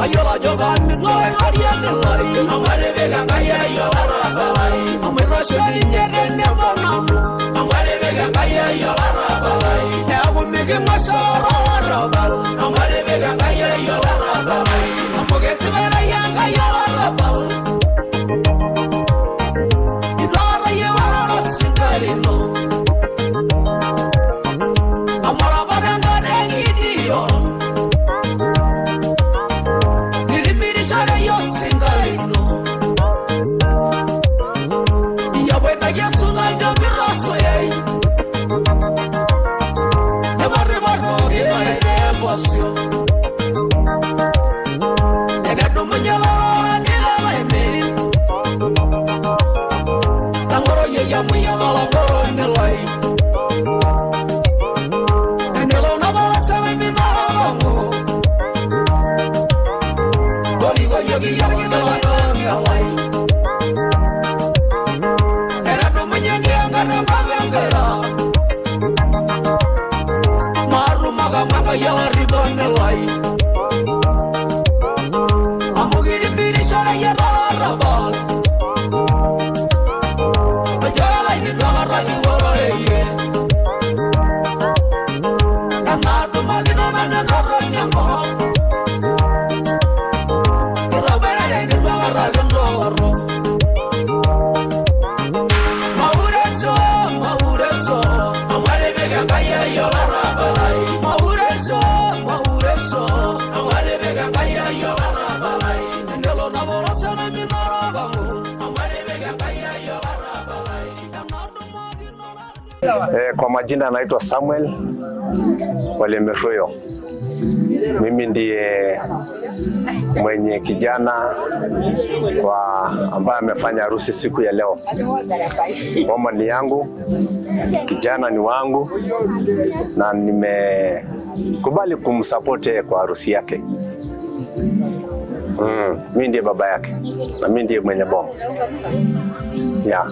Ayiolo ajo kamitu olaitoriani lai, amu atipika Enkai ai olarrabal ai, amu eitasho ninye tenebo nanu, amu atipika Enkai ai olarrabal ai, neeku miking'as aoro olarrabal, amu atipika Enkai ai olarrabal ai, amu kesipa aitayio Enkai olarrabal. Itu aikata iyieu aroro osinkolio, amu ore apa tenkata e Gideon nitimirishore iyie osinkolio, iyie apa oitaki osuna ajo mitosuyai, niparripar pooki ng'ae teposio. Enedumunye lororani lelaimi, tang'oroyieki amu iyie apa olagoroni lai. Enelo napala seleminarabang'u, torikoyioki iyie orkitolaioni lai. Enedumunye nkiyangat empaka maatum ake amu Enkai olarikoni lai. Amu kitimirishore iyie tolarrabal, olchore lai litu aikata kiworore iyie. Enadumakino nanu entorroni enkop, kitaboitare nitu aikata kintoorro. Maureso, maureso, amu atipika Enkai ai olarrabal ai. Maureso, maureso, amu atipika Enkai ai olarrabal ai. Enelo naporosa naiminorokangu, amu atipika Enkai ai olarrabal ai. Enadumakino nanu. Kwa majina naitwa Samuel Walemeroyo. Mimi ndiye mwenye kijana wa ambaye amefanya harusi siku ya leo. Boma ni yangu, kijana ni wangu na nimekubali kumsupport yeye kwa harusi yake. Mimi ndiye baba yake na mimi ndiye mwenye boma. Yeah.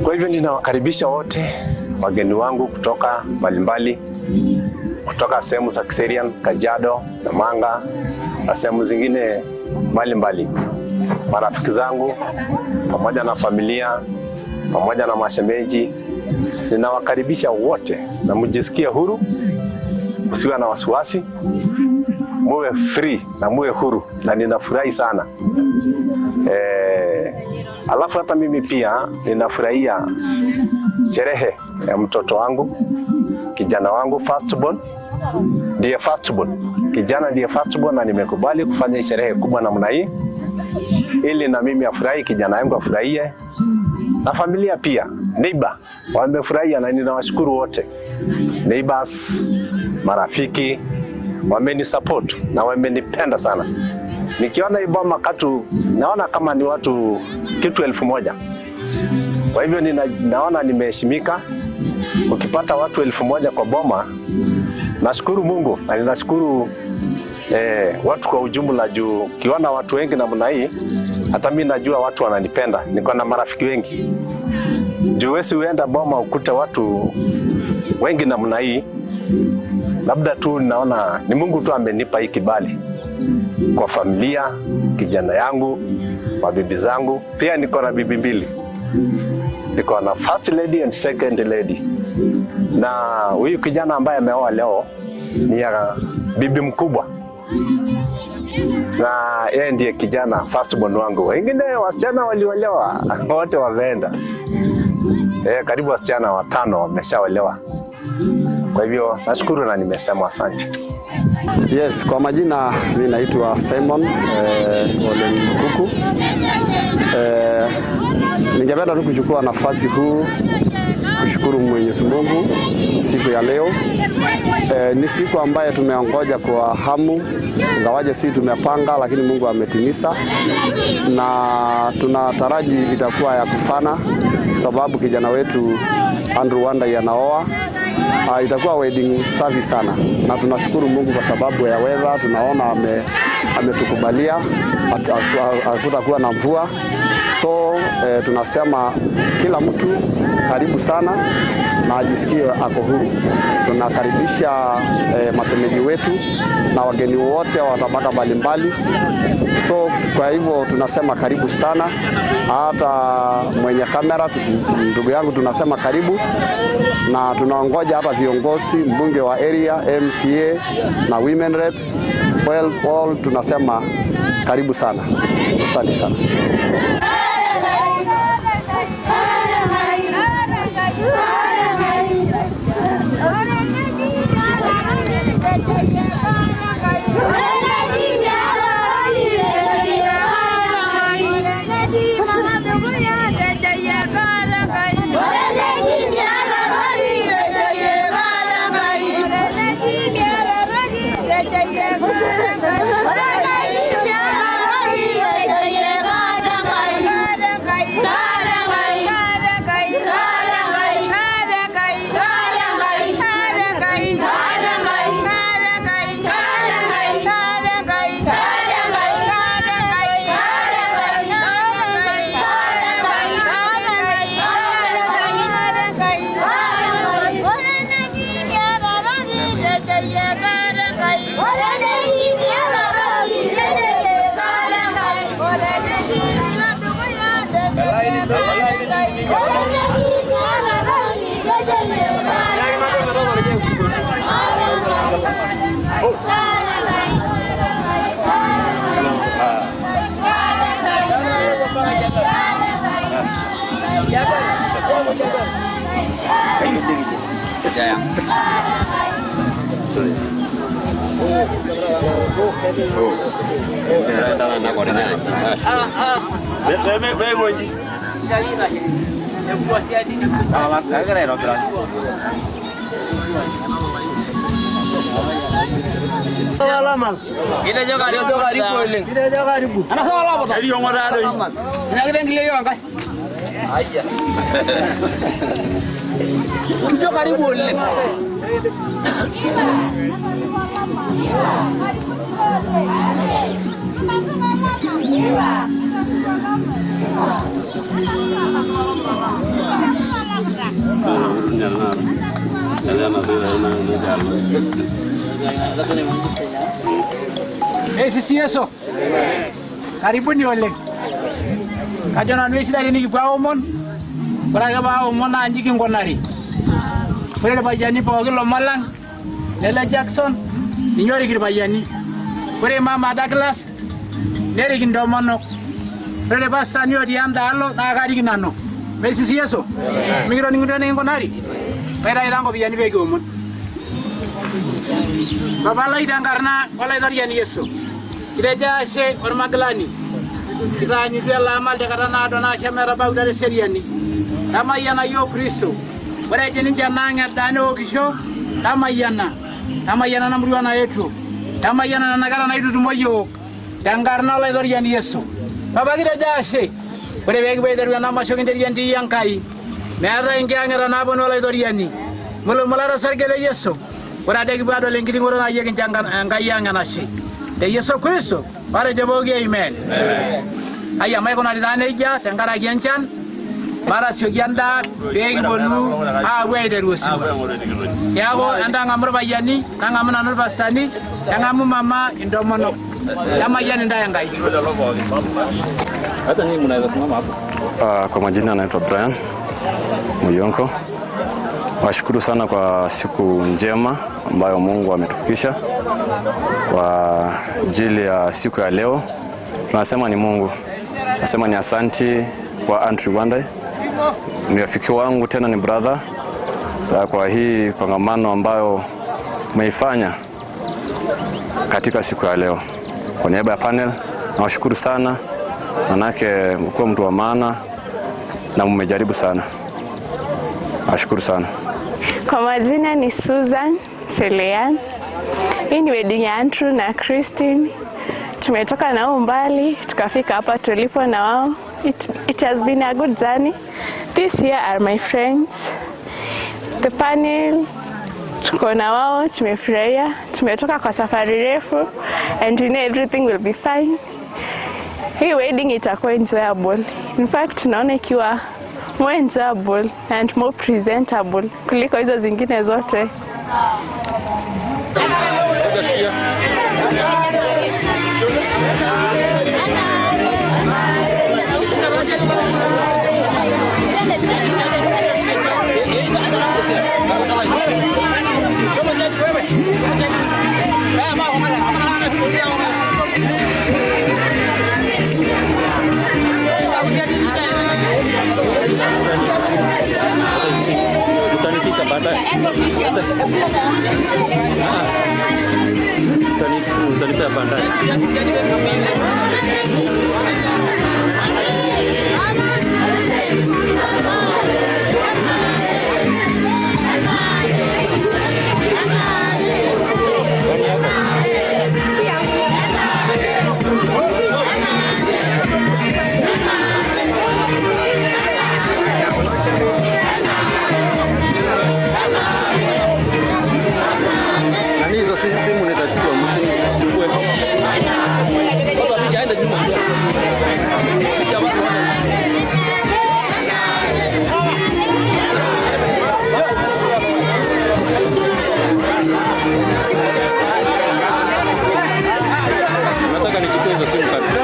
Kwa hivyo ninawakaribisha wote wageni wangu kutoka mbalimbali, kutoka sehemu za Kiserian, Kajiado, Namanga na sehemu zingine mbalimbali, marafiki zangu pamoja na familia pamoja na mashemeji, ninawakaribisha wote na mjisikie huru, usiwe na wasiwasi, muwe free na muwe huru, na ninafurahi sana. Alafu hata mimi pia ninafurahia sherehe ya mtoto wangu, kijana wangu firstborn, ndiye firstborn, kijana ndiye firstborn, na nimekubali kufanya sherehe kubwa namna hii ili na mimi afurahi, kijana wangu afurahie na familia pia, neighbor wamefurahia, na ninawashukuru wote neighbors, marafiki wamenisupport na wamenipenda sana. Nikiona hii boma katu, naona kama ni watu kitu 1000. Kwa hivyo naona nimeheshimika. Ukipata watu 1000 kwa boma, nashukuru Mungu na ninashukuru watu kwa ujumla juu ukiona watu wengi namna hii, hata mimi najua watu wananipenda. Niko na marafiki wengi. Juu wesi uenda boma ukute watu wengi namna hii, labda tu naona ni Mungu tu amenipa hii kibali kwa familia, kijana yangu, mabibi zangu. Pia niko na bibi mbili, niko na first lady and second lady, na huyu kijana ambaye ameoa leo ni ya bibi mkubwa, na yeye ndiye kijana first born wangu. Wengine wasichana waliolewa wote wameenda. Karibu wasichana watano wameshaolewa. Kwa hivyo nashukuru na nimesema asante. Yes, kwa majina mi naitwa Simon Ole Mkuku. Ningependa tu kuchukua nafasi huu Kushukuru Mwenyezi Mungu siku ya leo. Ni siku ambayo tumeongoja kwa hamu, ingawaje si tumepanga, lakini Mungu ametimiza, na tunataraji itakuwa ya kufana, sababu kijana wetu Andrew Wandai anaoa. Itakuwa wedding safi sana, na tunashukuru Mungu kwa sababu ya weather, tunaona ametukubalia hakutakuwa na mvua, so tunasema kila mtu karibu sana na ajisikie ako huru. Tunakaribisha masemeji wetu na wageni wote wa tabaka mbalimbali. So kwa hivyo tunasema karibu sana, hata mwenye kamera ndugu yangu tunasema karibu, na tunaongoja hata viongozi, mbunge wa area, MCA na women rep, well, all tunasema karibu sana. Asante sana. Yesu. Karibuni oleng. Kajo nanu esidai tenikipuo aomon, ore ake pee aomon naa inji kinkunari. Ore irpayiani pookin lomon lang, Lele Jackson, ninye orik irpayiani. Ore Mama Douglas, nerik intomonok. Ore irpastani otii endaalo naa karik nanu. Mesisi Yesu. Mikitoning'ito enikinkunari? Kaitayu taa nkopiyiani pee kiomon. Baba lai tenkarna olaitoriani Yesu. Kitejo ashe ormagilani. Kitaanyutua ele amal tekata naado naa ashe metabauta teseriani. Tamayiana yiok Kristo. Ore eji ninche enaang' edaa neokisho, tamayiana. Tamayiana ena murua naetuo. Tamayiana nena kera naitutumo yiok. Tenkarna olaitoriani Yesu. Baba kitejo ashe. Ore pee kipuo aiteru ena masho kinteru entii Enkai. Meetae nkiyang'ita naaponu olaitoriani. Mulumulare osarge le Yesu. Ore ade kipuo adol enkiting'oto naa iyie kincho Enkai ang' enashe. Te Yesu Kristo, matejo pooki amen. Aya maikunari taa nejia tenkaraki enchan, matasioki endaa pee kiponu aapuo aiteru osirua. Neeku entang'amu irpayiani, nang'amu nanu irpastani, neng'amu mama intomonok. Emayian intae Enkai. Kwa majina naitwa Brian Muyonko. Washukuru sana kwa siku njema ambayo Mungu ametufikisha kwa ajili ya siku ya leo. Tunasema ni Mungu, nasema ni asanti kwa Andrew Wandai, ni rafiki wangu tena ni brother. Sasa kwa hii kongamano ambayo umeifanya katika siku ya leo, kwa niaba ya panel nawashukuru sana, manake mkuwa mtu wa maana na mmejaribu sana. Nashukuru sana. Kwa majina ni Susan Selean. Hii ni wedding ya Andrew na Christine. Tumetoka nao mbali tukafika hapa tulipo na wao. It has been a good journey. This here are my friends. The panel tuko na wao, tumefurahia. Tumetoka kwa safari refu and we know everything will be fine. Hii wedding itakuwa enjoyable. In fact, naona ikiwa more enjoyable and more presentable kuliko hizo zingine zote. Utanitisha baadaye. Utanipea baadaye. Nani hizo simu nitachukua, msinisumbue. Baba picha aende nyuma. Picha watu wana. Nataka nichukue hizo simu kabisa.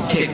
Check.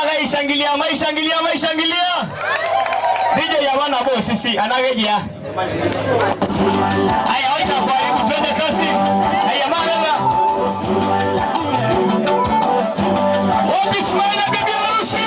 Maishangilia, maishangilia, maishangilia. DJ ya wana bo sisi anagejia. Haya, wacha kuharibu, twende sasa. Haya mama. Wapi smile na bibi harusi?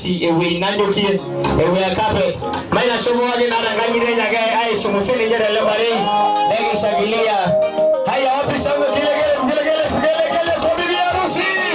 harusi ewuei nanyokie ewuei e carpet. Maitasho pookin naata nkang'itie enye ake aishimu sininye tele marei nekishangilia. Haya, wapi shangwe, vigelegele, vigelegele, vigelegele kwa bibi harusi.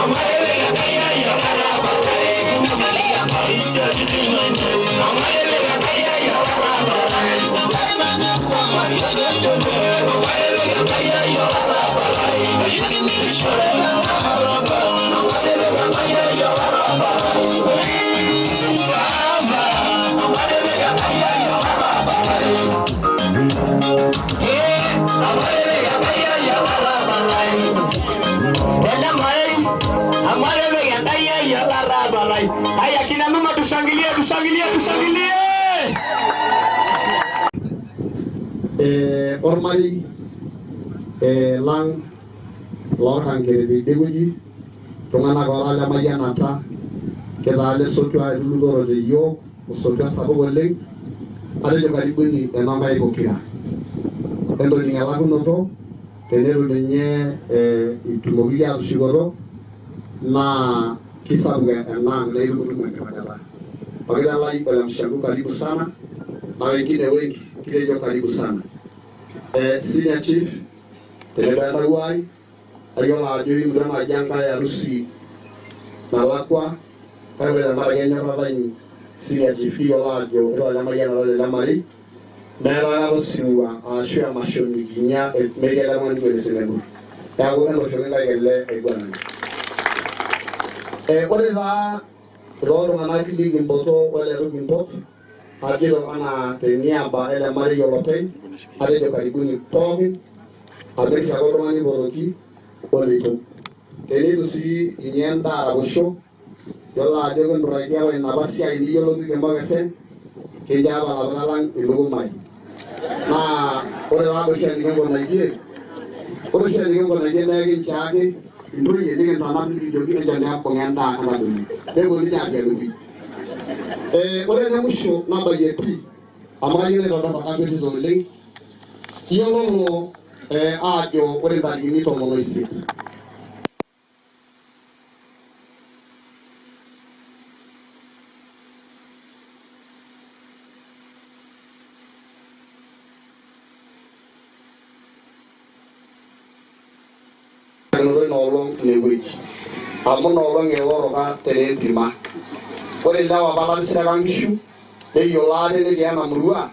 I'm Ormarei lang loorkankere teidie wueji, iltung'anak oora lemayianata, kitaa lesotua etulutorote yiok osotua sapuk oleng. Atejo karibuni enonkai pokira. Entoning elakunoto teneitu ninye itumokiki atushukoto naa kisapuk enaang naa itumutumu enkirragata. Orkitalai ole Mshangu, karibu sana, na wengine wengi kitejo karibu sana. Senior chief tenebo entawuo ai, ayiolo ajo imutua naaji enkae harusi nalakwa, kake ore tenkaraki enyorrata inyi, senior chief, kiyiolo ajo ore olemayianata lele marei meetae aikata osirua ashu emasho nikinya metii ele tung'ani duo tesenekur. Neeku entoshoki nkaik ele aiguanani. Ore taa tooltung'anak likimpoto ole eitu kimpot, ajito anaa teniaba ele marei olopeny, atejo karibuni pookin, amu ake oltung'ani oipotoki oleitu. Teneitu sii inya endaa araposho, yiolo ajo kinduraitie apa inapa siai niyiolo pikimokesen, kincho apa ilapita lang ilukumai. Naa ore taa oshi enikinkunaitie, ore oshi enikinkunaitie naa ekinchaaki intoyie nikintanap nikijoki encho nebung'a endaa entadoli. Nepuo ninche aagelu. Ore ene musho nabayie pii, amu kayieu naitodol kakwetita oleng. Iyiololo aajo ore ntarikini 18 kinoto ina olong inewueji, amu ina olong eoroka tenentima. Ore ilewa apa latisiraka nkishu neyiolo ate netii ena murua,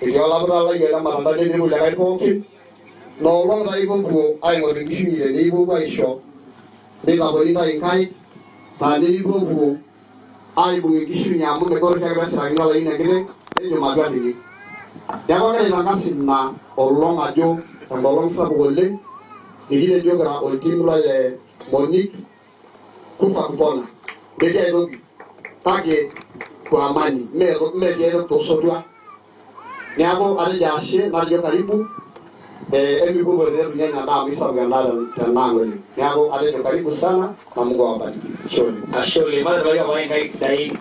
etii olapita lai ole Matanda netii irkulikae pookin. Ina olong taa ipuopuo aing'or inkishu inyi teneipuopuo aisho, neitapori intae inkaik, naa neipuopuo aibung inkishu inyi amu mekure oshiake pesirakini olayioni enkiteng' nejo matua tene. Neeku agira aitangas ina olong ajo enkolong sapuk oleng, nikitejo kira oltim lole Monique kufa kupona. Metii aitoki kake kwa amani, metii aitoki tosotua. Neeku atejo ashe, natejo karibu, emipuopuo teneitu inyanya endaa amu isapuk endaa tenaang oleng. Neeku atejo karibu sana na Mungu awabariki. Ashe oleng. Ashe oleng. Matipikaki apa inkaik sidain.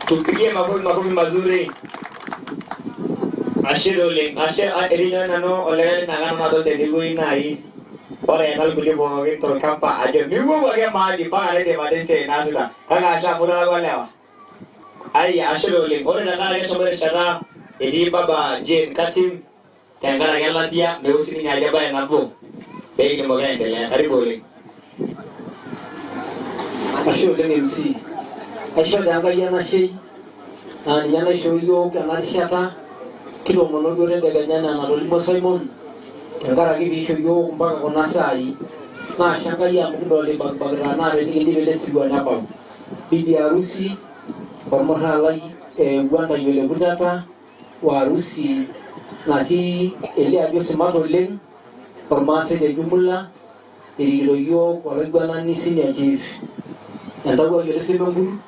Tumpigie makofi, makofi mazuri. Ashe oleng. Ashe etii ninye nanu olikae lina kang nadol tenewueji naaji. Ore ena irkulie pookin tolkamba ajo mipuopuo ake mahali mpaka naidip ade esiai naasita. Kake ashe amu italakwa lewa. Ai ashe oleng. Ore tenkaraki eshomo erishata etii baba Jane Katim tenkaraki elatia meu sininye ajo embae nabo pee kitumoki aendelea. Karibu oleng. Ashe oleng MC. Aisho taa Enkai enashe naa ninye naishoo iyiook ena rishata kitoomono duo tedekenya enaa enatolimuo Simon tenkaraki piisho iyiook mpaka kuna saai. Naa ashe Enkai amu kidolta ibakibakita naa tenikindip ele sirua nebau. Bibi harusi ormurraa lai Wuantai ole Putata wa harusi natii elio ajo simat oleng ormaasai te jumla erikito iyiook olaiguanani senior chief entawuo ai ole Semenkur,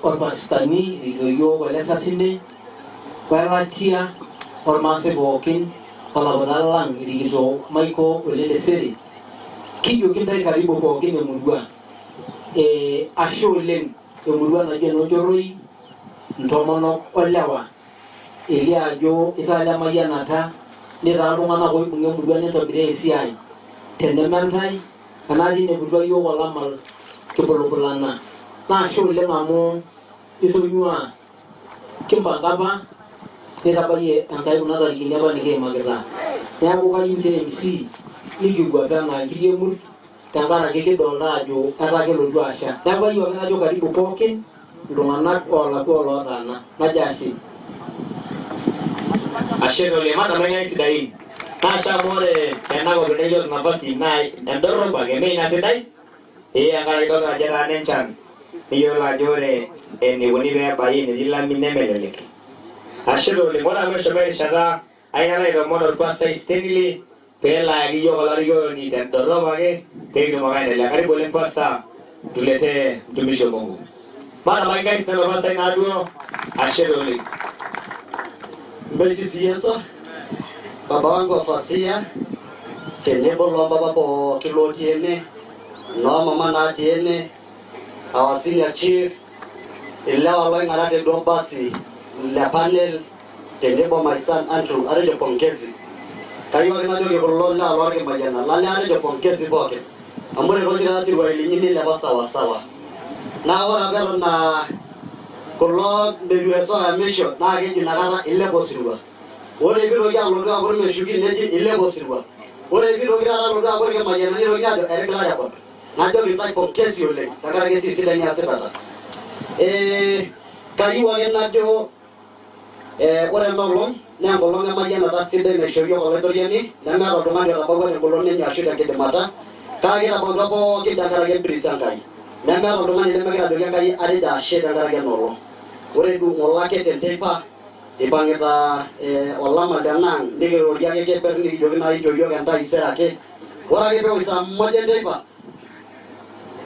orpastani erikito iyiook ole Sasine welatia ormaasai pookin olapita lang erikito Michael ole Lesere. Kijoki intae karibu pookin emurua. Ashe oleng emurua naji enoolchorroi, intomonok olewa. Elio ajo itaa lemayianata nitaa iltung'anak oibung'a emurua nintobiraa esiai. Teneme ntae enaata ineputua iyiook olamal kibulubulana. Naa ashe oleng amu itonyuaa kimpanga apa nitabayie Enkai kuna tarikini apa nikiimakita. Neeku kayieu te MC nikiguape anaa nkiri emurt tenkaraki kidolta ajo etaa kelotu asha. Neeku kayieu ake najo karibu pookin iltung'anak oolakua olootaana. Najo ashe. Ashe oleng. Madamu enkai sidain. Naa ashe amu ore tenakop tenekiata nafasi naa endorrop ake mee ina sidai. Ee tenkaraki idolta ajo etaana enchan niyiolo ajo ore enikuni pee ebai enetii lami nemelelek. Ashe taa oleng. Ore amu eshomo erishata ayieu nalo aitoomon orpastai Stanley pee elo ayaki iyiook olarikoni tendorrop ake pee kitumoki aendelea. Karibu oleng pastor, tuletee mtumishi wa Mungu. Matamaki nkaik sidan orpastai naaduo. Ashe taa oleng. Mbesi Yesu. Baba wangu wa Fasia tenebo loompapa pooki lotii ene, noomama natii ene, our senior chief, ilewa loing'arate duo basi le panel tenebo my son Andrew, atejo pongezi. Kayieu ake najoki kulo lewa lorkimayiana lale atejo pongezi pookin amu ore toolchira siruai linyi nilepa sawasawa. Naa ore apa eton aa kulo merueso eyamisho naa keji inakata ilepa osirua. Ore piitoki alotu aaku irmeshuki neji ilepa osirua. Ore piitoki taata alotu aaku irkimayiana neitokini aajo etigila record. Najoki intae pongezi oleng tenkaraki esiai sidai niasitata. Kayieu ake najo ore ena olong naa enkolong emayianata sidai naisho iyiook Olaitoriani nemeeta oltung'ani otabawua tengolon enye ashu tenkidimata kake kitabautua pookin tenkaraki empiris Enkai. Nemeeta oltung'ani lemekira ajoki Enkai atejo ashe tenkaraki ena olong. Ore duo ng'ole ake tenteipa ipang'ita olama lenaang nikirorie ake keper nikijoki naa inchoo iyiook entaisere ake. Ore ake peewosh saa moja enteipa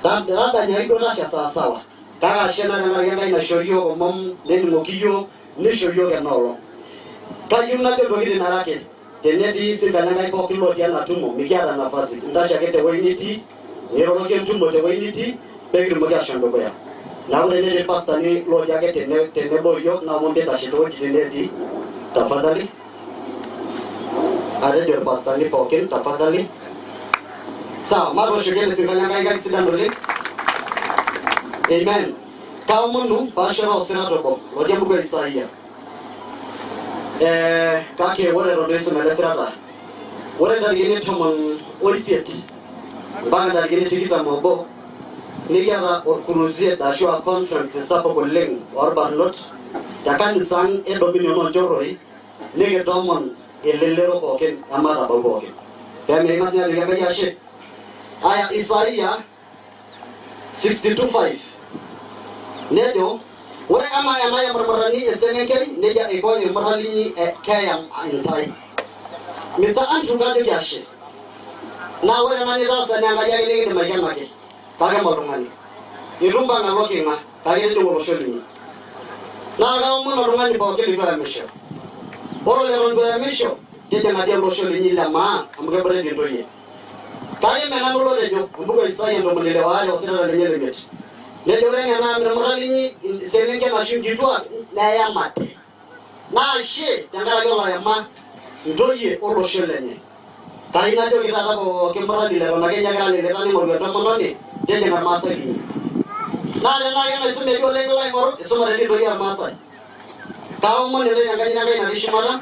tadanyaki duo tasha sawasawa. Kake ashe naa tenkaraki Enkai naisho iyiook omom nening'oki iyiook nisho iyiook ena olong. Kayieu najo ntokitin are ake, tenetii isirkali Enkai pookin lotii ena tumo, mikiata nafasi, intashe ake tewueji nitii, niroroki entumo tewueji nitii, pee kitumoki aashom dukuya. Neeku tenetii irpastani lotii ake tene tenebo iyiook naomon piitashe toowuejitin neetii, tafadhali. Atejo irpastani pookin tafadhali. Sawa, matooshoki ele sirkali Enkai nkaik sidan oleng. Amen. Kaomonu paashoroo osirat obo lotii embuku e Isaia. Kake ore eton itu aisum ele sirata, ore ntarikini 18 mpaka ntarikini 21 nikiata orcrusade ashu a conference sapuk oleng orbarnot te kanisa ang e Dominion oonchorroi nikitoomon elelero pookin ematabau pookin. Pee miking'as ninye ajoki Enkai ashe. Aya Isaia 62:5 nejo ore enaa enayam irmurrani eselenkei nejia eiko irmurran linyi keyam intae. Mr. Andrew kajoki ashe. Naa ore ena nitaasa naa Enkai ake nikidim aikenaki kake mme oltung'ani. Itu impang alo king'a kake itijing'a olosho linyi. Naa kaomon oltung'ani pookin leitu eyamisho. Ore oleton itu eyamisho tijing'a dii ele osho linyi le maa amu kebore dii intoyie. Kake mme nanu lotejo, embuku e Isaia 62 osirata lenye lemiet. Nejo ore enaa enayam irmurran linyi iselenken ashu inkituak neyamate. Naa ashe tenkaraki oloyama intoyie olosho lenye. Kayieu najoki taata pooki murrani leton ake ninye egira alilita ning'oru entomononi, tijing'a irmaasai linyi. Naa tenaa kenaisume dii oleng ilo aing'oru, isumate dii intoyie ormaasai. Kaomon intae tenkaji Enkai natii shumata,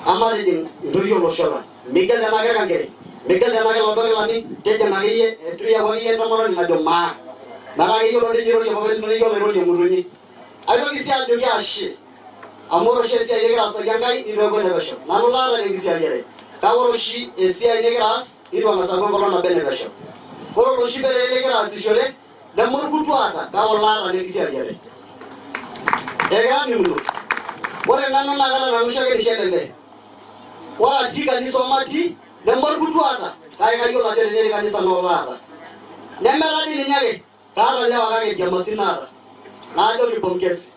amatijing intoyie olosho lang. Migel tenaa kerkankere, migel tenaa keloontokilani, tijing'a akeyie, iyau akeyie entomononi najo maa. Metaa keyiolo dii ninye airorie papa lino neyiolo airorie ng'utunyi. Aitoki sii ajoki ashe amu ore oshi esiai nikira aasaki Enkai neitu eeku enepesho. Nanu laata tenkisiayiare. Kake ore oshi esiai nikira aas neitu eng'as aaku enkolong nabo enepesho. Ore oloshi perere likira aasishore neme orkutu aata kake olaata lenkisiayiare. Ekira aaning'uno. Ore nanu naa kaata nanu shakenisho ele lee. Ore atii kanisa omatii neme orkutu aata kake kayiolo ajo tenetii kanisa naa olaata. Neme dii ninye ake Kaata lewa kake nkiamasin naata. Naajoki pongezi.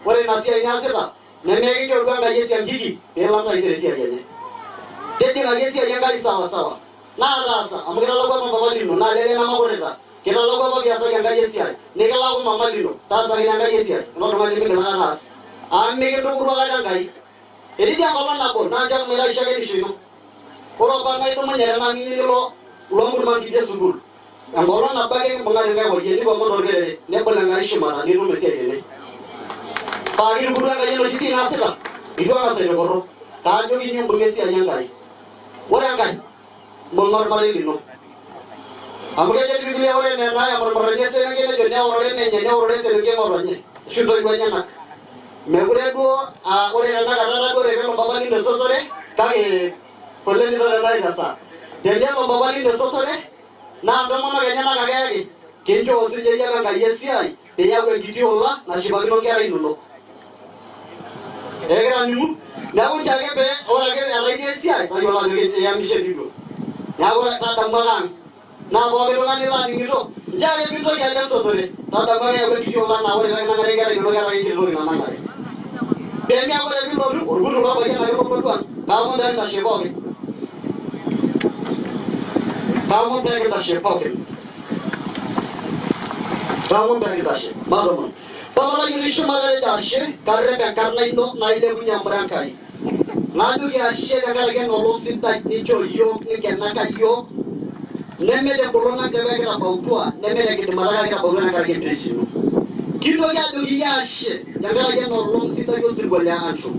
Ore ina siai niasita nemekincho duo Enkai esiankiki pee ilam taisere esiai enye. Tijing'aki esiai Enkai sawa sawa. Naa taasa amu kitalakua apa mpapa lino naa lele nemakurita. Kitalakua apa piasaki Enkai esiai nikilaku mama lino. Taasaki ina Enkai esiai ilo tung'ani lemigil aikata aas amu mikintukuru aikata Enkai. Etii dii enkolong nabo naa nchoo eshomoita aisho shakenisho ino. Ore apa naidumunye tenaa inyi nilo loo nkurman kiti e sukuul. Enkolong nabo ake kimbung'ate inkaik oyie nikiomon torkerere nebol Enkai shumata nitum esiai tene. Paa kitukutua Enkai enoshi siai naasita itu ang'as aitukuru. Kaajoki inyi mbung'a esiai Enkai. Ore enkae, mbung'a ormarei lino. Amu kejo Biblia ore nena naayam ormurrani eselenkei nejo neorore menye neorore eselenkei ng'otonye ashu intoiwuo enyenak. Mekure duo aa ore tenakata taa duo ore peelo mpapa lino esotore kake pole nito tenaita saa. Tenelo mpapa lino esotore naa ntomonok enyenak ake eyaki, kinchoo sinye iyie apa Enkai esiai piyau enkiti ola nashipakino nkera inonok. Egira aning'u? Neeku nchoo ake pee ore ake etaa itii esiai tayiolo ajo iyamishe duo. Neeku tadamu ake ang'. Naa pooki tung'ani laaning'ito, nchoo ake pintoki alo esotore, tadamu ake yau enkiti ola naa ore pekinang'are nkera inonok keeta ake enkiti toki nanang'are. Pee meeku ore pilotu, orkutu lorpayian ake lolotu ang'. Kaomon pee kintashe pookin. Kaomon pee kintashe pookin. Kaomon pee kintashe. Matomon. Baba lai otii shumata tejo ashe, karrep enkarna ino nailepunye emura Enkai. Najoki ashe tenkaraki enolong sidai ninchoo iyiook ninkenaka iyiook neme tengolon ang kake kitabautua neme tenkidimata kake kitabautua tenkaraki empiris ino. Kintoki ajoki iyie ashe tenkaraki enolong sidai osirua le Andrew.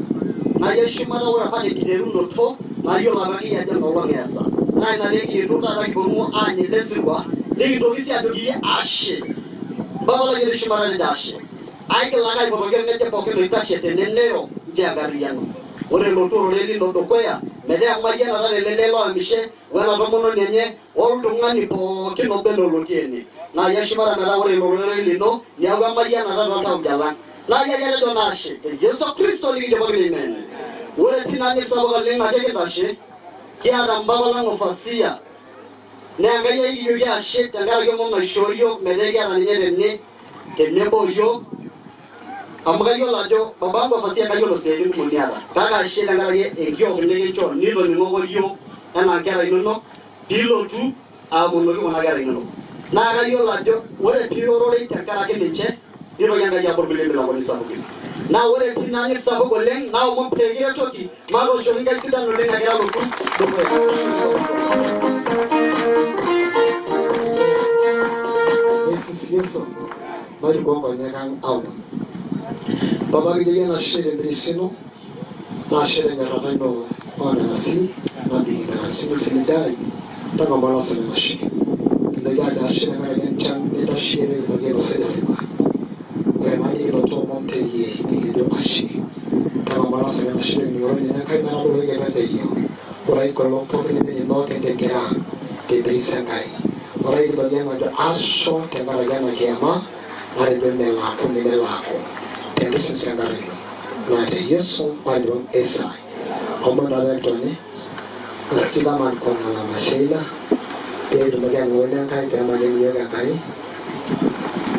Naa iyie shumata ore apa tenkiterunoto naa iyiolo apake iyie ajo enolong eesa. Naa ina pee kiyetuo taata kiponu aany ele sirua nikintoki sii ajoki iyie ashe. Mpapa lai otii shumata tejo ashe. Aigil ake aipotoki olng'ejep pookin oitashe tene neiro, nchoo enkarriyiano. Ore elotu ororei lino dukuya, metaa emayianata tele lee loemishe, wena tomononi enye, oltung'ani pookin oba enaa olotii ene. Naa iyie eshumata metaa ore ilo ororei lino neaku emayianata tooltauja lang. Naa iyie ake atejo naa ashe. Te Yesu Kristo nikijo pookin amen. Ore tina anyit sapuk oleng ake kintashe, kiata mpapa lang ofasia. Naa Enkai ake kijoki ashe tenkaraki omom naishoo iyiook metaa ekiata ninye tene tenebo o iyiook amu kayiolo ajo babangu Ofasia kayiolo isiaitin kumok niata kake ashe tenkaraki enkiok nikinchoo nitoning'oko iyiook enaa nkera inonok piilotu aomonoki kuna kera inonok naa kayiolo ajo ore piirororei tenkaraki ninche nitoki Enkai abol kulie milangoni sapukin naa ore tina anyit sapuk oleng naomon pee kiretoki Matooshoki nkaik sidan oleng egira alotu dukuya. Yesus Yesu mairukua nkonyek ang aomon. Papa kijo iyie enashe tempiris ino naa ashe tenyorrata ino oo nena sii nabik intarasini sininche tang'amu olashe lenashe. Kintoki aajo ashe tenkaraki enchan nitasheyie pee kitumoki ainosa ele sirua. Ore naa nikinoto omon teyie nikijo ashe. Tang'amu olashe lenashe tekinyoro nena Enkai metaboloki kepet eyio. Ore ai kolong pooki neme nino kintigira tempiris Enkai. Ore ai kitoki enajo asho tenkaraki ena kiama natejo melo aaku nemelo aaku. Tenkisisa enkarna ino. Naa te Yesu matejo Esai. Omon taa pee kitoni. Nasikii taman kona mama Sheila pee kitumoki aing'oru Enkai pee emayian iyiook Enkai.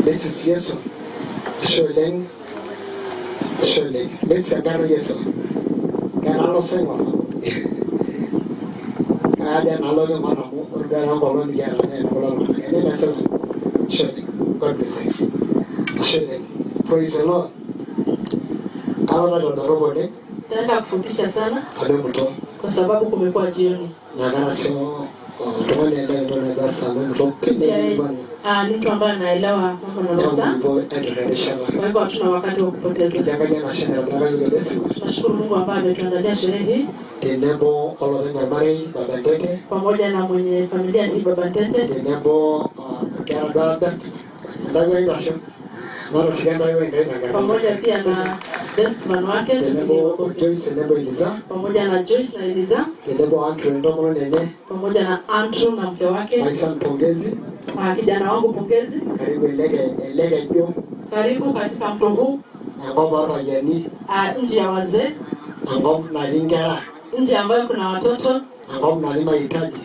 Mrs Yesu, ashe oleng, ashe oleng. Mrs enkarna Yesu. Kenalo sa aing'oru. Kajo enalo king'or amu ore duo enkolong nikiata naa ena kulo tung'anak. Ene nesipa. Ashe oleng. God bless you. Ashe oleng. Praise the Lord. Kalo naitodorop oleng. Nitaenda kufupisha sana amu emuto kwa sababu kumekuwa jioni. Naa kara sii oltung'ani oelewa entoki najo esaa amu emuto pii Pia yeye nemeikilikuanu. ni mtu ambaye anaelewa mambo na Neeku masaa, mikipuo aiturraa erishata. kwa hivyo hatuna wakati wa kupoteza. Kijo Enkai enashe naitobiraka iyiook ele sirua Tunashukuru Mungu ambaye ametuandalia sherehe hii tenebo olopeny ormarei Baba Ntete pamoja na mwenye familia hii Baba Ntete tenebo nkera duo best entawuo aitasho matooshiki entawuo Enkai tenkarna pamoja pia na best man wake, tupige tenebo makofi. Joyce tenebo Eliza Pamoja na Joyce na Eliza tenebo Andrew entomononi enye pamoja na Andrew na mke wake, my son Pongezi kijana wangu Pongezi, karibu ele keju karibu katika mto huu, enkop orpayiani nchi ya wazee, enkop natii nkera nchi ambayo kuna watoto, enkop natii mahitaji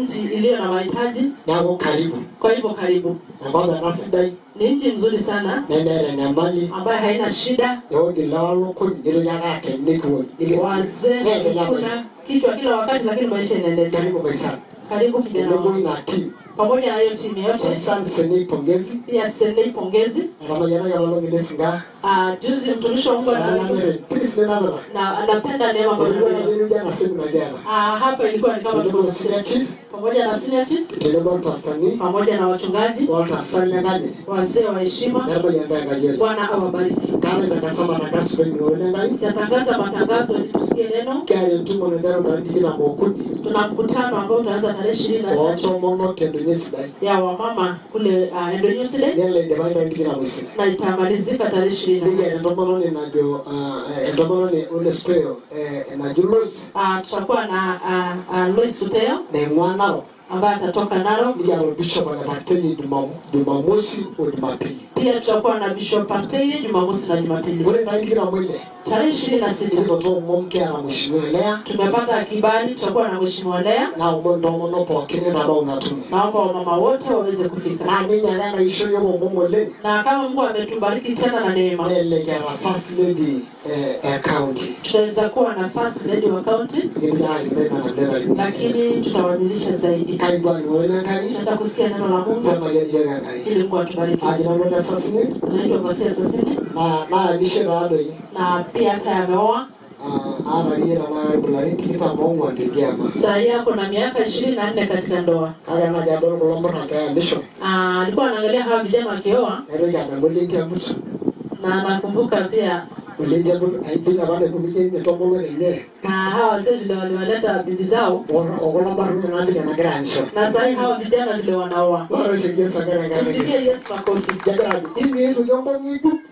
nchi iliyo na mahitaji. Neeku karibu. Kwa hivyo karibu. Enkop ena sidai Ni nchi mzuri sana nemeeta enyamali ambayo haina shida. ewueji ilewa lukuny nitoki ake akeny nikiwony Wazee neeta enyamali. kuna kichwa kila wakati, lakini maisha inaendelea. Karibu my son. Karibu kijana Tenebo wangu. ina team. Pamoja na hiyo timu yote. My son Senei Pongezi. Pia Senei Pongezi. Etamayianaki apa olong ele sinka. Juzi mtumishi wa Mungu Saa alikuwa namere please ninapita. na anapenda neema ambayo Ilikuwa tunayo. najo ena simu nakiata. Hapa ilikuwa ni kama Tenebo tuko senior chief. pamoja na senior chief, Tenebo irpastani. pamoja na wachungaji, Oltasat lenkanyit. wazee wa heshima. Nemayian intae Enkai oleng. Bwana awabariki. Kalo aitangaza matangazo pekining'ore Enkai. Nitatangaza matangazo ili tusikie neno. Kiata entumo naiteru ntarikini tikitam okuni Tuna mkutano ambao utaanza tarehe 23 oontomonok tendonyo sidai ya wamama kule Endonyo Sidai nelo aidipayu ntarikini 28. na itamalizika tarehe 20. Nikiata entomononi najo entomononi ole Square najo Lois Tutakuwa na Lois Supeo naing'ua Narok ambaye atatoka Narok. Nikiata orbishop ole Partei Jumamosi o Jumapili. Pia tutakuwa na Bishop Partei Jumamosi na Jumapili. Ore ntarikini 26 Tarehe 26 nikinoto omom kiata Mheshimiwa Lea. Tumepata kibali, tutakuwa na Mheshimiwa Lea. Naomon intomonok pookin entabau ina tumo. Naomba wamama wote waweze kufika. Naa ninye ake enaisho yiok omom oleng. Na kama Mungu ametubariki tena na neema, Nelelek eeta First Lady e county. Tuna Tutaweza kuwa na first lady wa county, lakini tutawajulisha zaidi. Tunataka kusikia neno la Mungu ili Mungu atubariki. Naitwa Vosia Sasini na pia hata ameoa. Saa hii ako na miaka 24 katika ndoa. Alikuwa anaangalia hawa vijana wakioa na anakumbuka pia na hawa wazee vile waliwaleta bibi zao, na saa hii hawa vijana vile wanaoa. Tupigie Yesu makofi.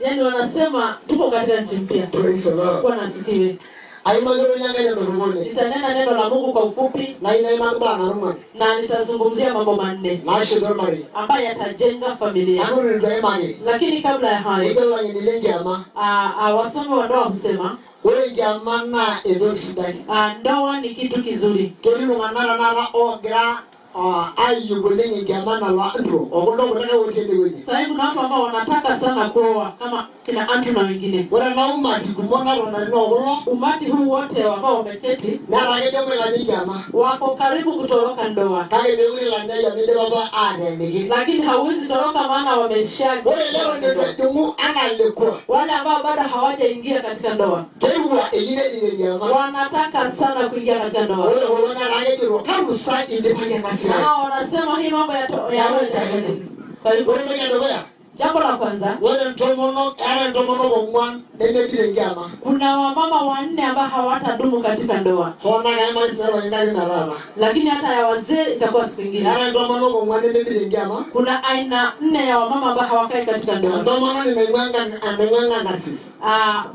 Yaani wanasema tuko katika nchi mpya. Bwana asifiwe. Nitanena neno la Mungu kwa ufupi na nitazungumzia mambo manne ambayo yatajenga familia. Lakini kabla ya hayo, wasomi wa ndoa husema ndoa ni kitu kizuri. Sasa kuna watu ambao wanataka sana kuoa kama kina Andrew na wengine. Umati huu wote ambao wameketi wako karibu kutoroka ndoa, lakini hauwezi toroka maana wamesha. Wale ambao bado hawajaingia katika ndoa wanataka sana kuingia katika ndoa. Na wanasema hii mambo ya kwa hivyo jambo la kwanza, kuna wamama wanne ambao hawatadumu katika ndoa, lakini hata ya wazee itakuwa siku nyingine. Kuna aina nne ya wamama ambao hawakai katika ndoa.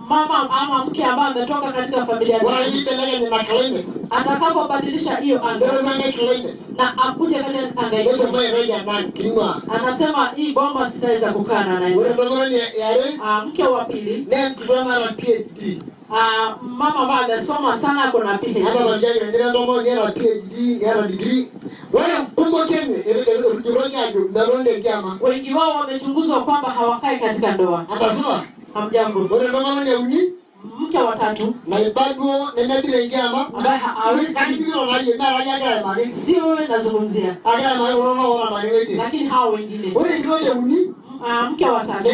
Mama ama mke ambaye ametoka katika familia atakapobadilisha hiyo anga na akuje katika anga hiyo, anasema hii bomba sitaweza kukaa na naye. Mke wa pili, mama ambaye amesoma sana, kuna PhD. Wengi wao wamechunguzwa kwamba hawakai katika ndoa. Hamjambo. Mke wa tatu ambaye hawezi, sio wewe nazungumzia, lakini hao wengine. Mke wa tatu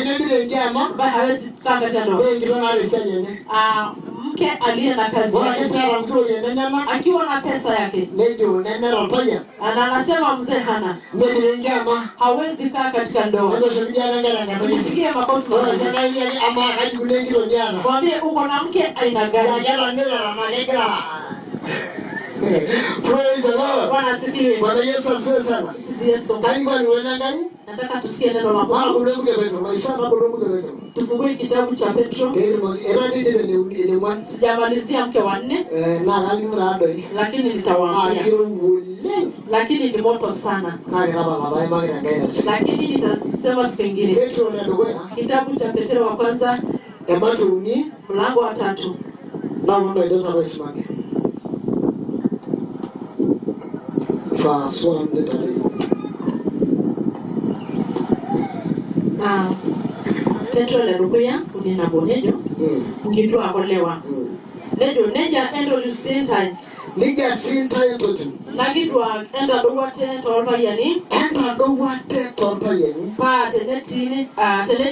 ambaye hawezi kukaa katika ndoa, mke aliye na kazi yake, akiwa na pesa yake, na anasema mzee hana, hawezi kaa katika ndoa. Nisikie makofi. Mwambie uko na mke aina gani? Praise the Lord. Bwana asifiwe. Bwana Yesu asifiwe sana. Sisi Yesu. Nataka tusikie neno la Mungu. Tufungue kitabu cha Petro. Sijamalizia mke wa nne, lakini nitawaambia. Lakini ni moto sana. Lakini nitasema siku nyingine. Kitabu cha Petro wa kwanza mlango wa 3. Verse 1. Petro ledukuya uni nabo nejo nkituak olewa nejo neja entolu sii Nija sii ntae entotu. Nakituak entadou ate toorpayiani. Entadou ate toorpayiani. Paa tenetii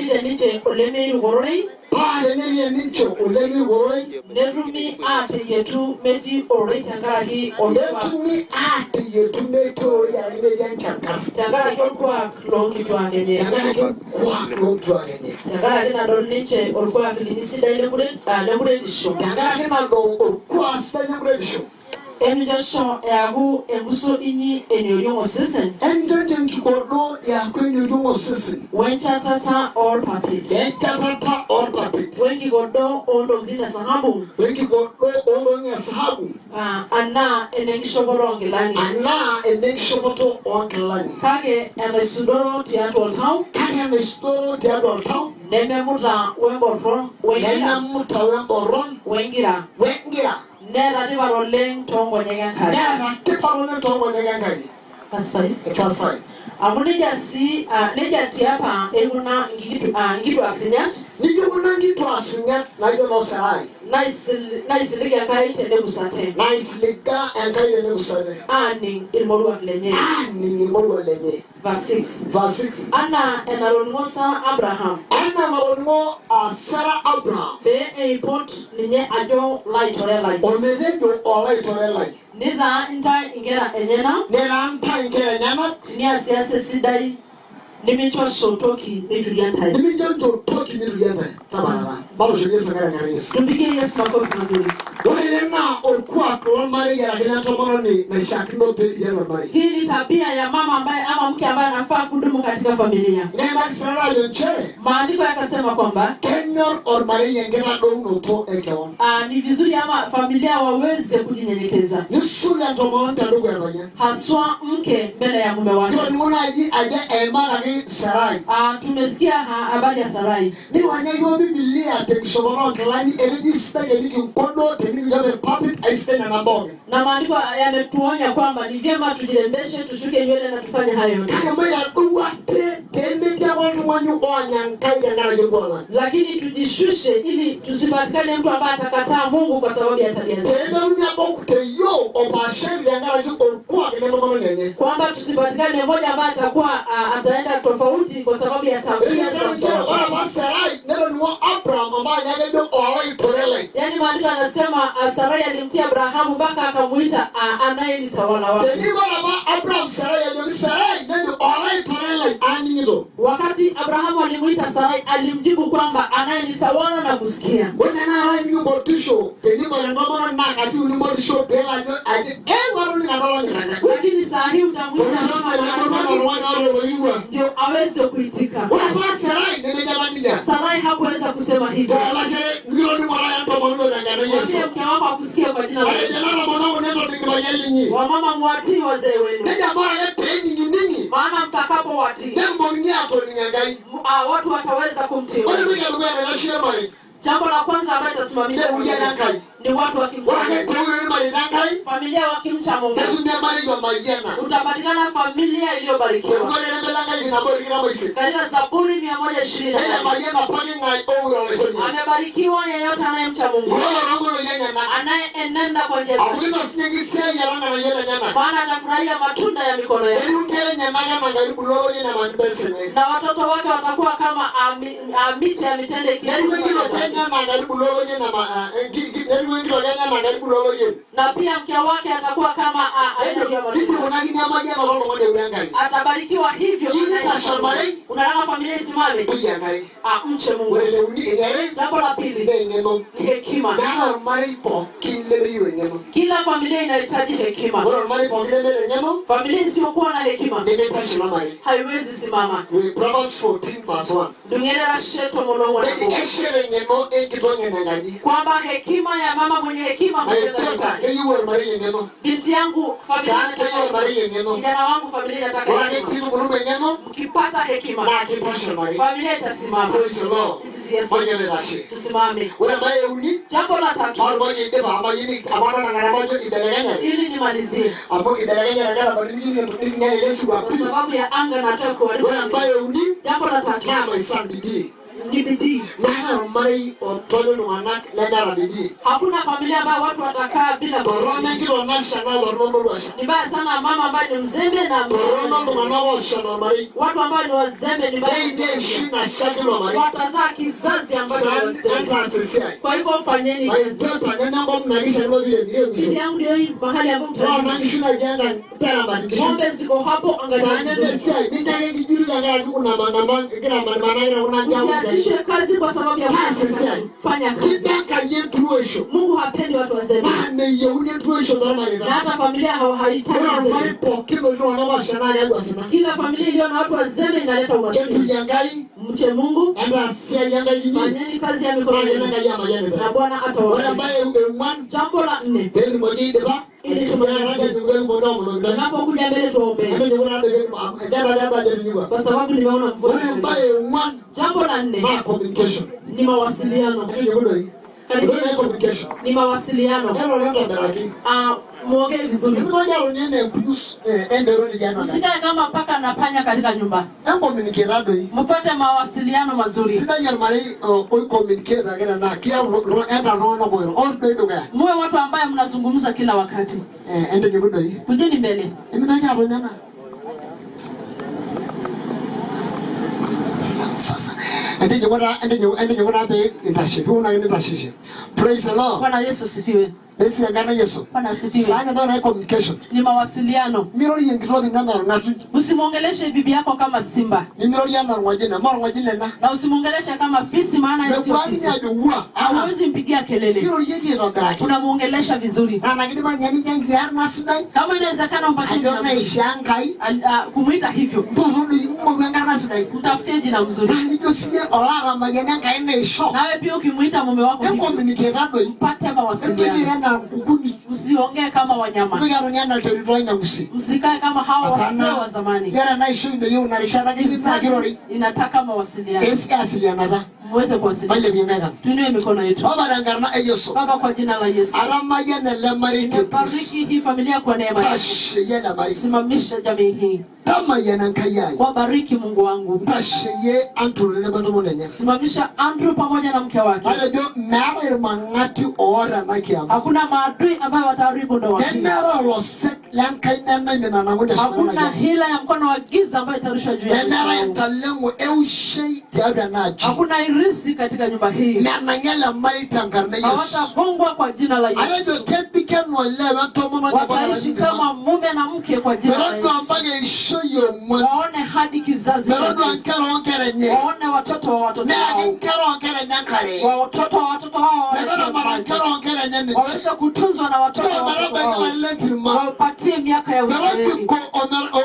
teninche olemeiruko ororei. Paa tenetii ninche olemeiruko ororei. Netumi aateyietu metii ororei tenkaraki orkuak. Netumi aateyietu metii ororei araki metii enchankar. Tenkaraki orkuak loonkituak enye. Tenkaraki orkuak loonkituak enye. Tenkaraki nadol ninche orkuak linyi sidai lenkuretisho. Tenkaraki nadol orkuak sidai lenkuretisho. Eminchosho eaku enkuso inyi enioriong osesen. Eminchosho enkikodo eaku enioriong osesen. Wenchatata oorpapit. Wenchatata oorpapit. Wenkikodo oontokitin esahabu. Wenkikodo oontokitin esahabu. Anaa enenkishopoto oonkilani. Anaa enenkishopoto oonkilani. Kake enaisudoro tiatua oltau. Kake enaisudoro tiatua oltau. Nememuta wemboron wengira. Nememuta wemboron wengira. Wengira. Neeta tipat oleng toonkonyek Enkai. Neeta tipat oleng toonkonyek Enkai. Verse 5. Verse 5. Amu nejia sii nejia tiapa eikuna nkituak sinyat. Nijo kuna nkituak sinyat naijo noo Sarai. Naisilig Enkai tenekusate. Naisiliga Enkai tenekusate. Aaning ilmoruak lenye. Aaning ilmoruak lenye. Verse 6. Verse 6. Anaa enatoningo sa Abraham. Anaa enatoningo Sarah Abraham. Pee eipot ninye ajo laitore lai. Ometejo olaitore lai. Nitaa intae inkera enyenak. Nitaa intae inkera enyenak. Niasiasa esidai. Niminchosho toki nituria ntae. Niminchosho toki nituria ntae. Tabarara. Matoshoki Yesu Enkai enkata Yesu. Tumpigie Yesu makofi mazuri. Ore ele naa orkuak lormarei araki lentomononi naishiakino pee etii ormarei. Hii ni tabia ya mama ambaye ama mke ambaye anafaa kudumu katika familia. Neimaki sirare ajo nchere. Maandiko yakasema kwamba kenyor ormarei enkitadounoto e kewon. Ni vizuri ama familia waweze kujinyenyekeza. Nisul entomononi tedukuya orpayian. Haswa mke mbele ya mume wake. Kitoning'o naaji ajo eimakaki Sarai. Tumesikia habari ya Sarai. Niwanyaki Biblia tenkishopoto oonkilani etejo sidai tenikinkodo tenikinchop irpapit aisidai nena pookin. Na maandiko yametuonya kwamba ni vyema tujirembeshe, tushuke nywele na tufanye hayo yote. Kake maitadou ate peemetii ake oltung'ani oonya Enkai tenkaraki orkuak lang. Lakini tujishushe ili tusipatikane mtu ambaye atakataa Mungu kwa sababu ya tabia zetu. Peemetumi ake teyiok opaashari tenkaraki orkuak lentomononi enye. Kwamba tusipatikane mmoja ambaye atakuwa ataenda tofauti kwa sababu ya tabia za mtu Ore wake. apa Sarai netoning'o Abraham amu ninye kejo olaitore lai. Yaani maandiko anasema Sarai alimtia Abrahamu mpaka akamuita anayenitawala wake. Teneiko apa Abraham Sarai ajoki Sarai nejo olaitore lai aaning'ito. Wakati Abrahamu alimuita Sarai alimjibu kwamba anayenitawala na kusikia. Ore tenakata enikingotisho tenibore entomononi naa kati uni motisho peelo ajo ajo atoning'o ake olonyor Enkai. Lakini saa hii utamuita mama Oltung'ani oota oloiwua. ndio aweze kuitika. Ore apa Sarai nemejo apa nejia. Sarai hakuweza kusema hivyo. Olashere nikitoning'o taata entomononi tenkarna e Yesu. Mwambie mke wako akusikie kwa jina la Ore Yesu. nena tomonok netoning irpayian linyi. Wamama mwatii wazee wenu. Nejo amu ore ake peening'ining'i Maana mtakapowatii netumokini aatoning Enkai. Watu wataweza kumtii. Ore entoki edukuya naitasheyie ormarei Jambo la kwanza ambayo itasimamisha naa familia Enkai. ni watu wakimcha Ore ake Mungu. peure irmareita Enkai Familia wakimcha Mungu. netumi ormarei omayiana. Utapatikana familia iliyobarikiwa. Orkuak lembe lenkai ip nabo tikitam oisiet. Katika Zaburi 128. Nejo emayiana poking'ae oure Olaitoriani. Amebarikiwa yeyote anayemcha Mungu. Ore toonkolong'i enyenak. Anayeenenda kwa njia Amu zake. kinos ninye enkisiayiare olng'anayio lenyenak. Maana atafurahia matunda ya mikono yake. Netiu inkera enyenak enaa nkaitubulu olori naman imbeseni. Na watoto wake watakuwa kama miche ya mitende Netiu enkitok enye enaa nkaitubulu olori netiu enkitok enye enaa nkaitubulu olori. Na pia mke wake atakuwa kama aina Nejo ya matunda. nejia eikunakini emayianata oltung'ani oure Enkai. Atabarikiwa hivyo. Iyieu nitashe ormarei Unataka familia isimame? tuya Enkai. Mche Mungu. Ore eneuni eniare Jambo la pili naa eng'eno. ni hekima. Meeta ormarei pookin lemeyieu eng'eno. Kila familia inahitaji hekima. Ore ormarei pookin lemeeta eng'eno Familia isiyokuwa na hekima nemeitashe ilo marei. haiwezi simama. Proverbs 14 verse 1. Dung'erera sheto molong'o Nejo esheta eng'eno enkitok ng'eno enkaji. kwamba hekima ya mama mwenye hekima hujenga Maitota nyumba. keyieu ormarei eng'eno. Binti yangu familia Saa keyieu inataka ormarei eng'eno. kijana wangu familia inataka Ore ake hekima. piitubulumu eng'eno Mkipata hekima naa kitashe ormarei. familia itasimama. Praise the Lord. Sisi Yesu Mayiolo itashe. tusimame. Ore embae euni Jambo la tatu majo idipa amu amu adol ajo ibelekenyate ili nimalizie, amu ibelekenyate tenkaraki nikinyala ele sirua kwa pii. sababu ya anga nataka kuharibu. Ore embae euni Jambo la tatu naa maisha bidii. ni bidii. Meeta ormarei otoni iltung'anak lemeeta bidii. Hakuna familia ambayo watu watakaa bila Torrono bidii. enkitok nasha naa torrono moruasha. Ni mbaya sana mama ambaye ni mzembe na Torrono iltung'anak oosha tormarei. watu ambao ni wazembe ni mbaya. Neini enkishui nasha tilo marei. Watazaa kizazi ambacho ni Saan wazembe. entaas esiai. Kwa hivyo fanyeni kazi. Maitota nena enkop nakisha ilo Bibi piremiremisho. yangu ndio hii mahali ambapo Ore mtalima. nkishu natii enkang teramat inkishu. Ng'ombe ziko hapo, angalia Saan entaas vizuri. esiai mincho ake enkijuri tenkaraki kuna igira amanimanakita kuna nkiaku Usiachishe kazi kwa sababu ya Taasa esiai. Fanya kazi. Kiba Enkai enturuoisho. Mungu hapendi watu wazembe. Naa meyieuni enturuoisho tormareita. Na hata familia hawahitaji Ore wazembe. ormarei pookin lotii iltung'anak oosha naa keeku osina. Kila familia iliyo na watu wazembe inaleta umaskini. Entuye Enkai Mche Mungu, entaas esiai Enkai inyi fanyeni kazi ya mikono naa kelo yenu Enkai amayian na intae. Bwana Ore atawabariki. embae eng'uan Jambo la nne, peetumoki aidipa ili tumalizie, tunapokuja mbele tuombee, kwa sababu nimeona mvua. Ore embae eng'uan Jambo la nne naa communication. ni mawasiliano. Entejo doi. Karibuni. Entoki naji communication. Ni mawasiliano. Eroro entobiraki. Ah, muongee vizuri. Nimitoki atoni enaa empuus endero netii ena Usikae kama paka na panya katika nyumba. Encommunicate doi. Mpate mawasiliano mazuri. Sidai ormarei oicommunicate ake tenaa kiaku eeta iltung'anak oiro. Ore doi dukuya. Muwe watu ambaye mnazungumza kila wakati. Entinyiku doi. Kujeni mbele. Nimitoki atoni enaa. Sasa. Entinyiku taa entinyiku taa pee intashe. Piunaki nintasheshe. Praise the Lord. Bwana Yesu asifiwe. Besi enkarna Yesu. Bwana asifiwe. Saa entoki naji communication. Ni mawasiliano. Mirorie enkitok ino enaa orng'atuny. Usimwongeleshe bibi yako kama simba. Nimirorie enaa orng'ojine. Mme orng'ojine ina. Na usimwongeleshe kama fisi maana yeye sio Mekuaki fisi. ninye ajo wua. Hawezi mpigia kelele. Kirorieki aitobiraki. Unamuongelesha vizuri. Naa enakidima ninye nincho enkiti arna sidai. Kama inawezekana umpatie Ajo jina mzuri. naishaa Enkai. Kumuita hivyo. Mpoto doi ng'oru enkarna sidai. Mtafutie jina mzuri. Naa nijo siyie olaatamayiana Enkai naisho. Nawe pia ukimuita mume wako hivyo. Encommunicate doi. Mpate Entoki mawasiliano. airo enaa nkukuni. Usiongee kama wanyama. Mintoki atoni enaa ilteruto oinyangusi. Msikae kama hawa wazee Hapana. wa zamani. Ore ena ishoi meyieu ina rishata keyieu naa kirori. Inataka mawasiliano. Esiasilianata. Muweze kuwasiliana. Mailepie nkaik ang. Tuinue mikono yetu. Baba tenkarna e Yesu. Baba, kwa jina la Yesu. Atamayiana ele marei te Nimebariki hii familia kwa neema yako. Ntasheyie ele marei. Simamisha jamii hii. Tamayiana Enkai ai. Wabariki Mungu wangu. Ntasheyie Andrew tenebo entomononi enye. Simamisha Andrew pamoja na mke wake. Atejo meetae irmang'ati oota ena kiama. Hakuna maadui ambayo wataharibu ndoa hii. Nemeetae olosek lenkaina naimin anang'u teshumata ena Hakuna kiama. hila ya mkono wa giza ambayo itarushwa juu ya Nemeetae nyumba. entaleng'o eushei tiatua ena aji. Hakuna irisi katika nyumba hii. Menang'a ele marei tenkarna e Yesu. Hawatagongwa kwa jina la Yesu. Atejo kebik enaa olee wentomononi mpaka Wataishi larin tikitam. kama mume na mke kwa jina la Metodua Yesu. mpaka eishoi eong'uan. Waone hadi kizazi cha Metodua pili. nkera oonkera enye. Waone watoto wa watoto Neyaki wao. nkera oonkera enye enkare. Wa watoto wa watoto wao waweze Metaramata maji. nkera oonkera enye ninche. Waweze kutunzwa na watoto wa watoto Metabaiki wao. ilarin lentirma. Wapatie miaka ya uzeeni. Metobiko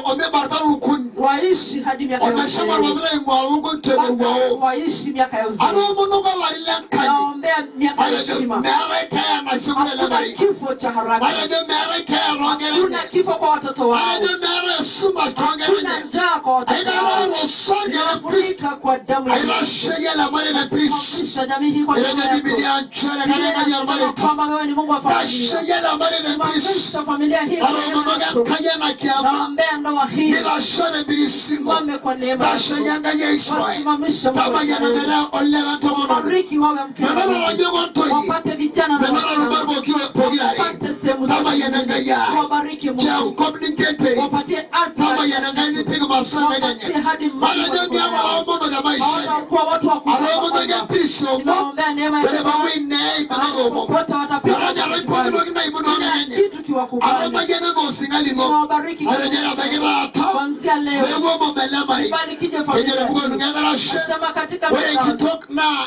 omeibarta ilukuny. Waishi hadi miaka ya Omeshomo uzeeni. irpapit aing'ua ilukuny Mpaka temowuao. waishi miaka ya uzeeni. Atoomonoko ilarin lenkanyit. Naombea miaka ya Atejo heshima. meetae keeya nasieku tele Hakuna marei. kifo cha haraka. Atejo meetae keeya toonkera enye. Hakuna kifo kwa watoto wao. Atejo meetae esumash toonkera Hakuna enye. njaa kwa watoto wao. Aitaroro osarge le Kristo. Ninafunika kwa damu ya Yesu. Aitasheyie ele marei le Kristo. Simamisha jamii hii kwa damu Etejo yako. Biblia nchere Biblia kare enkaji inasema ormareita. kwamba wewe ni Mungu wa familia. Tasheyie ele marei le Kristo. Simamisha familia hii kwa neema Atoomonoki yako. Enkai ena kiama. Naombea ndoa hii. Nitasho tempirising'o. Simame kwa neema yako. Tasheyie Enkai e Israel. Wasimamishe Mungu wa Tamayiana Israeli. metaa olee wentomononi. Wabariki wawe mke na Metaa mume. ilajok ontoyie. Wapate vijana na Metaa wasichana. irubat pokirare. Wapate sehemu zote. Tamayiana Enkai ai. Wabariki Mungu. Tenkop ninche enterit. Wapatie ardhi Tamayiana Enkai nipik imasaa Wapatie enye. hadi mali Atejo miaku ilaomonok e maisha enye. Hawatakuwa watu wa Atoomonoki empiris omon. Naombea neema ya Ore pooki neim enoto omon. Popote watapita. Metejo pooki toki naimu toonkera enye. Kitu kiwakubali. Atamayiana enaa osing'a lino. Niwabariki Atejo etabaiki taata. kuanzia leo. Peeku omom ele marei. Ibarikije Ejo familia. tebuku enkarashe. Nasema katika Ore mizani. enkitok naa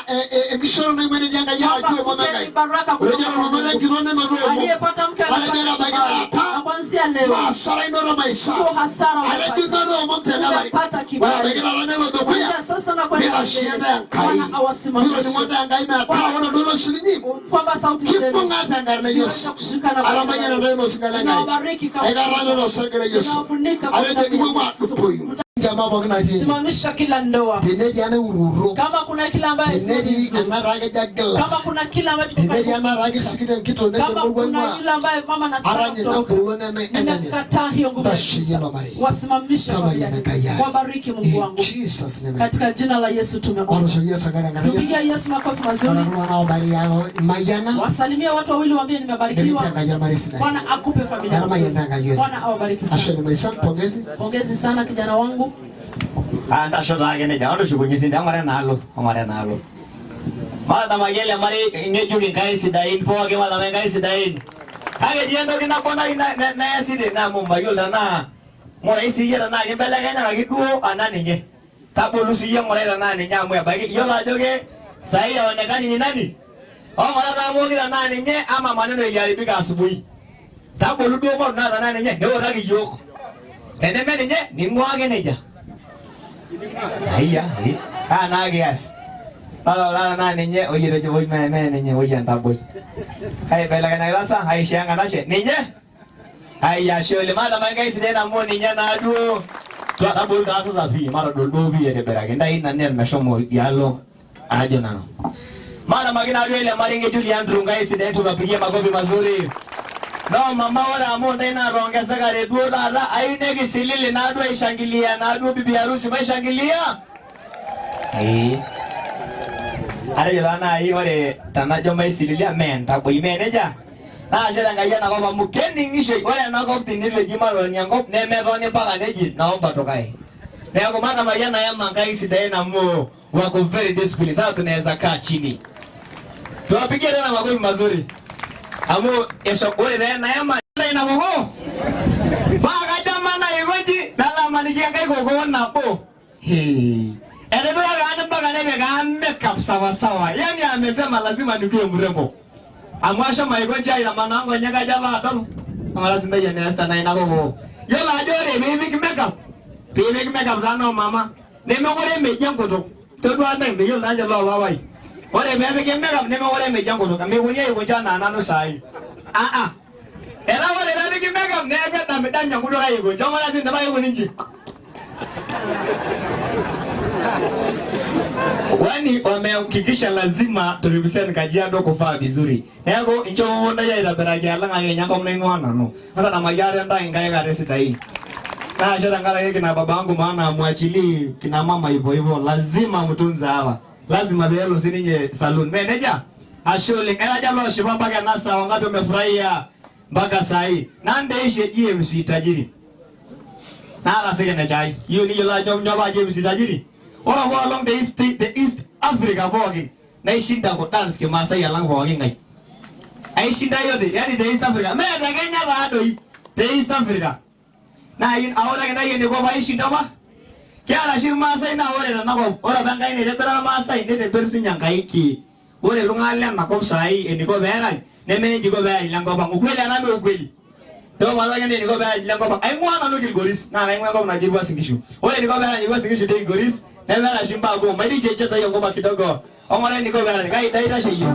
enkishooroto naing'ua enetii Enkai Kwamba arashu omom mke Enkai. ni baraka Ore kutoka kwa enoto Mungu. enkitok nenoto omom. Aliyepata mke Atejo amepata etabaiki kibali. taata. Na kuanzia leo Naa hasara inoto maisha. sio hasara Atejo umepata. inoto omom tele marei. Umepata Ore kibali. ebaiki taata nelo dukuya. Kuanzia sasa na kwenda Nitasheyie mbele. Enkai. Bwana awasimamishe. Nitoning'o Enkai metaa ore duo olosho linyi Kwamba sauti zenu kibung'a tenkarna e Yesu. ziweze kushikana kwa jina la Atamayiana Yesu. ino osinka lenkai. Ninawabariki kama Aikarrana ilo sarge le Yesu. Ninawafunika kwa Atejo damu ya kipuopuo Yesu. aadupoyu. Jamaa pookin natii ene. Simamisha kila ndoa. Tenetii enaiururo. Kama kuna kila ambaye sio Tenetii vizuri. enataa kejo agila. Kama kuna kila ambacho Tenetii enataa kisikito enkitoo nejo kama emorua kuna ing'ua. yule ambaye mama Ara anataka ninye kutoka. engolon enkanyit. Nimekataa hiyo nguvu ya Tasheyie giza. ilo marei. Wasimamishe familia Tamayiana Enkai ai. Wabariki Mungu In wangu. Jesus name. Katika jina la Yesu tumeomba. Matoshoki Yesu enkare enkare Yesu. Tupigie Yesu makofi mazuri. Ore iltung'anak oobarikiano imayiana. Wasalimie watu wawili waambie nimebarikiwa. Nekincho Enkai ormarei sidai. Bwana akupe familia Metamayiana nzuri. Enkai oleng. Bwana awabariki Ashe sana. oleng maisha, pongezi. Pongezi sana kijana wangu. Ah, ntasho taake nejia, matushukunye sinche, ong'ora enaalo, ong'ora enaalo. Matamayian ele marei ng'ejuk inkaik sidain pookin, matamayian inkaik sidain. Kake etii entoki nabo naasi tene amu mayiolo tenaa ng'urai siiyie tenaa kimbelekenyakaki duo anaa ninye. Tabolu siiyie ng'urai tenaa ninye amu ebaiki iyiolo ajo ke sahi haonekani ni nani? Ong'ora taa pooki tenaa ninye ama maneno iliharibika asubuhi. Tabolu duo ng'oru naa tenaa ninye niutaki iyiok. Teneme ninye ning'ua ake nejia. Aiya, kaa naa kias. Ore naa ninye oyieu tejo mee ninye oyieu entaboi. Aibelekenyaki sasa aisho enkanashe ninye. Aiya ashe oleng. Matama Enkai sidai amu ninye naaduo. Tabolu taa sasa pii matodol duo pii aitobiraki. Ntayu ina net meshomo idialo ajo nanu. Maana makina adu ile maringe Julie Andrew ngai sidain tukapigie makofi mazuri. No mama ore amu ntai naatongezeka duo taata ayieu nekisilili naaduo aishangilia naaduo bibi harusi maishangilia. Ee. Atejo taa naaji ore tenajo maisililia mee entaboi mee nejia? Naa ashe tenkai enakop amu kening'ishoi. Ore enakop teneitu eji matotoni enkop nemetoni mpaka neji naomba tukae. Neeku matamayiana ema Enkai sidain amu wako very disciplined. Sasa tunaweza kaa chini. Tuwapigie tena makofi mazuri. Amu esho ore taa ena hema ina kokoo. Paa kajo aman aiko nji nalo amaniki enkae kokoo nabo. Hee. Etipika kaan mpaka nepik kaan makeup sawasawa. Yaani amesema lazima nikuwe mrembo. Amu ashomo aiko nji aitamanaa nkonyek ajo alo adol. Ng'ura sii eneesita naa ina kokoo. Yiolo ajo ore piipik makeup, piipik makeup taa noo mama, nemekure emeji enkutuk. Todua ntae meyiolo taa ninche loo papai. Ore peepiki makeup nemekure emeji enkutuk. Meikoni aiko nji anaa nanu saai. Aa. Etaa ore peepiki makeup neeku edamidami enkutuk aiko nji. Ong'ura sii ntae paikuni nji. Kwani wamehakikisha lazima turepresent Kajiado kuvaa vizuri. Neeku inchopo ntae aitobiraki alang ake ninye enkop naing'ua nanu. Matadamaki ate ntae inkaik are sidain. Naa ashe tenkaraki kina babangu maana hamwachilii kina mama hivyo hivyo. Lazima mtunze hawa. Lazima peelo sininye saloon. Mee nejia? Ashe oleng. Elaja looshipa mpaka ena saa wangapi wamefurahia mpaka saa hii. Nande ishe GMC tajiri. Naata signature ai. Iyieu niyiolou ajo nyoo paa GMC tajiri? Ore apa olong te East Africa pookin naishinda kudance kimaasai alang pooki ng'ae. Aishinda yote, yani te East Africa. Mee te Kenya taa doi, te East Africa. Naa autaki ntae eniko paishinda apa. Kiata oshi irmaasai naa ore tenakop, ore apa Enkai naitobira irmaasai nitobir sinye Enkai ki. Ore iltung'anak lenakop saai eniko peerany neme nejia iko peerany ilenkop ang. Ukweli ena mee ukweli? Toomatuaki ntae eniko peerany ilenkop ang. Aing'ua nanu Kilgoris naa kaing'ua enkop naji Uasin Gishu. Ore eniko peerany Uasin Gishu te Kilgoris nemeeta oshi imbaa kumok. Maidich echeza hiyo ngoma kidogo. Ong'ora eniko peerany. Kai itashe iyie.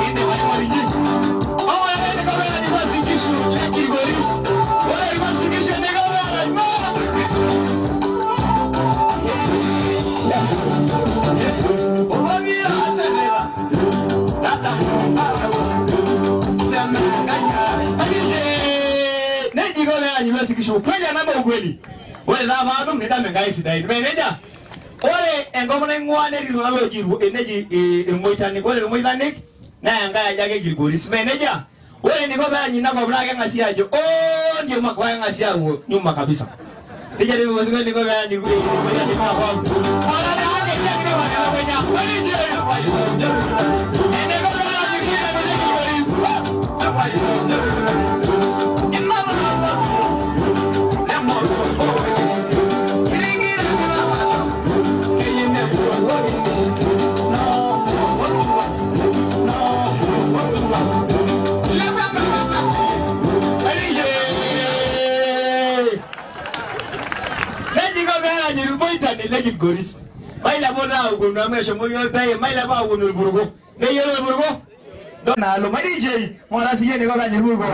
Indim aing'oru inji. Ong'ora eniko peerany Uasin Gishu le Kilgoris. Ore Uasin Gishu eniko peerany naa. Nejia iko peerany Uasin Gishu. Ukweli ena mee ukweli? Ore taa paatum nidam Enkai sidain. Mee nejia? Ore enkop naing'ua netii iltung'anak looji eneji irmoitanik. Ore irmoitanik naa enkae aji ake Kilgoris. Mee nejia? Ore eniko peerany ina kop naa keng'asi aajo oo ndio paa keng'asi aapuo nyuma kabisa. Nejia doi eiko eniko peerany irmoitanik ina kop. Ore taa nejia kidipa elukunya. Eniko peerany irmoitanik le Kilgoris. Nejia iko peerany irmoitani le Kilgoris. Mailepu taa aokonu amu eshomoki olpae, mailepu aokonu irpurko. Meyiolo irpurko? Nalo maidich ng'ura siyie eniko peerany irpurko.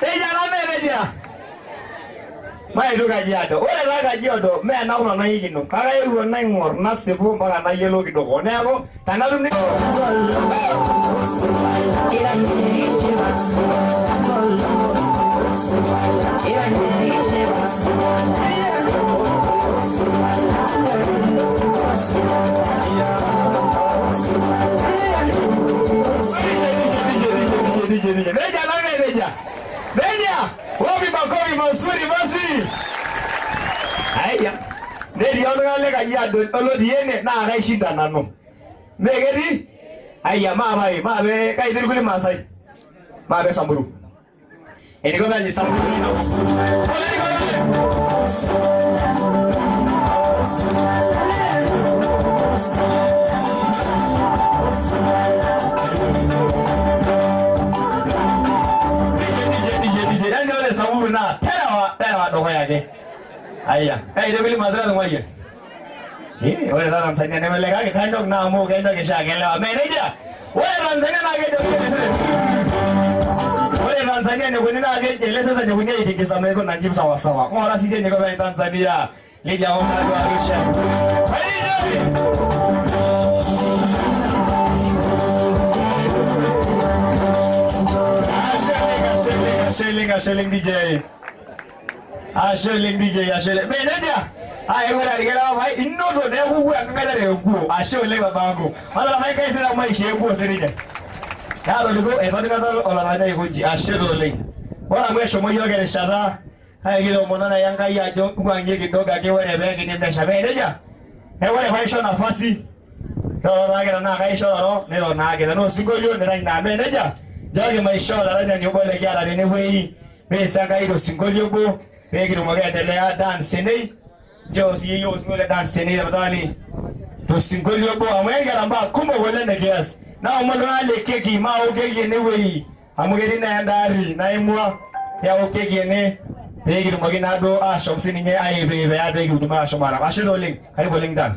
Nejia taa mee nejia? Maetu Kajiado. Ore taa Kajiado mee enakop nanu ayikino kake aewuo naing'or nasipu mpaka nayiolou kidogo. Neeku tenatum Nejia taa mee nejia? Nejia? Wapi makofi mazuri basi? Haya. Netii oltung'ani le Kajiado olotii ene naa kaishinda nanu. Mee ketii? Haya maape maape kai etii irkulie Maasai? Maape Samburu. Eniko peerany Samburu. Ore eniko peerany. Yani ore Samburu naa terewa terewa dukuya ake. Haya, kai etii irkulie Maasai natung'uayie? Ore taa Tanzania nemelelek kake kanyok naa amu kenyok ishiake lewa. Mee nejia? Ore Tanzania naa kejo Ore Tanzania enikuni naa keji ele sasa enikuni aitikisa meikuna nji sawa sawa. Ng'ura siyie eniko pee Tanzania. Lidia Omar wa Arusha. Ashe ashe oleng DJ. Ashe oleng DJ, ashe oleng. Mee nejia? Aya ore arikela papai inoto neeku kuwa enkaitare enkuo. Ashe oleng babangu. Ore papai kaisira maisha enkuo sininye. Naatoliko etonika olaranya aikonji. Ashe oleng. Ore amu eshomo yiok erishata kake kitomono nai Enkai ajo ng'uang'ie kidogo ake ore pee kidim nesha. Mee nejia? Neeku ore paisho nafasi roro taake tenaa kaisho roro niro naake tenaa osinkolio nirany naa mee nejia? Nchooki maishoo olaranyani obo lekiata tenewueji miisa Enkai tosinkolio obo pee kitumoki aendelea dance enei. Nchoo siyie yiok osinkolio le dance enei tafadhali tosinkolio obo amu ekiata mbaa kumok oleng nikias. Naomon iltung'anak le keki maau keki enewueji amu ketii naa enda arri naimua yau keki ene pee kitumoki naaduo ashom sininye aiprepare pee kitumoki ashom aarap. Ashe taa oleng, karibu oleng Dan.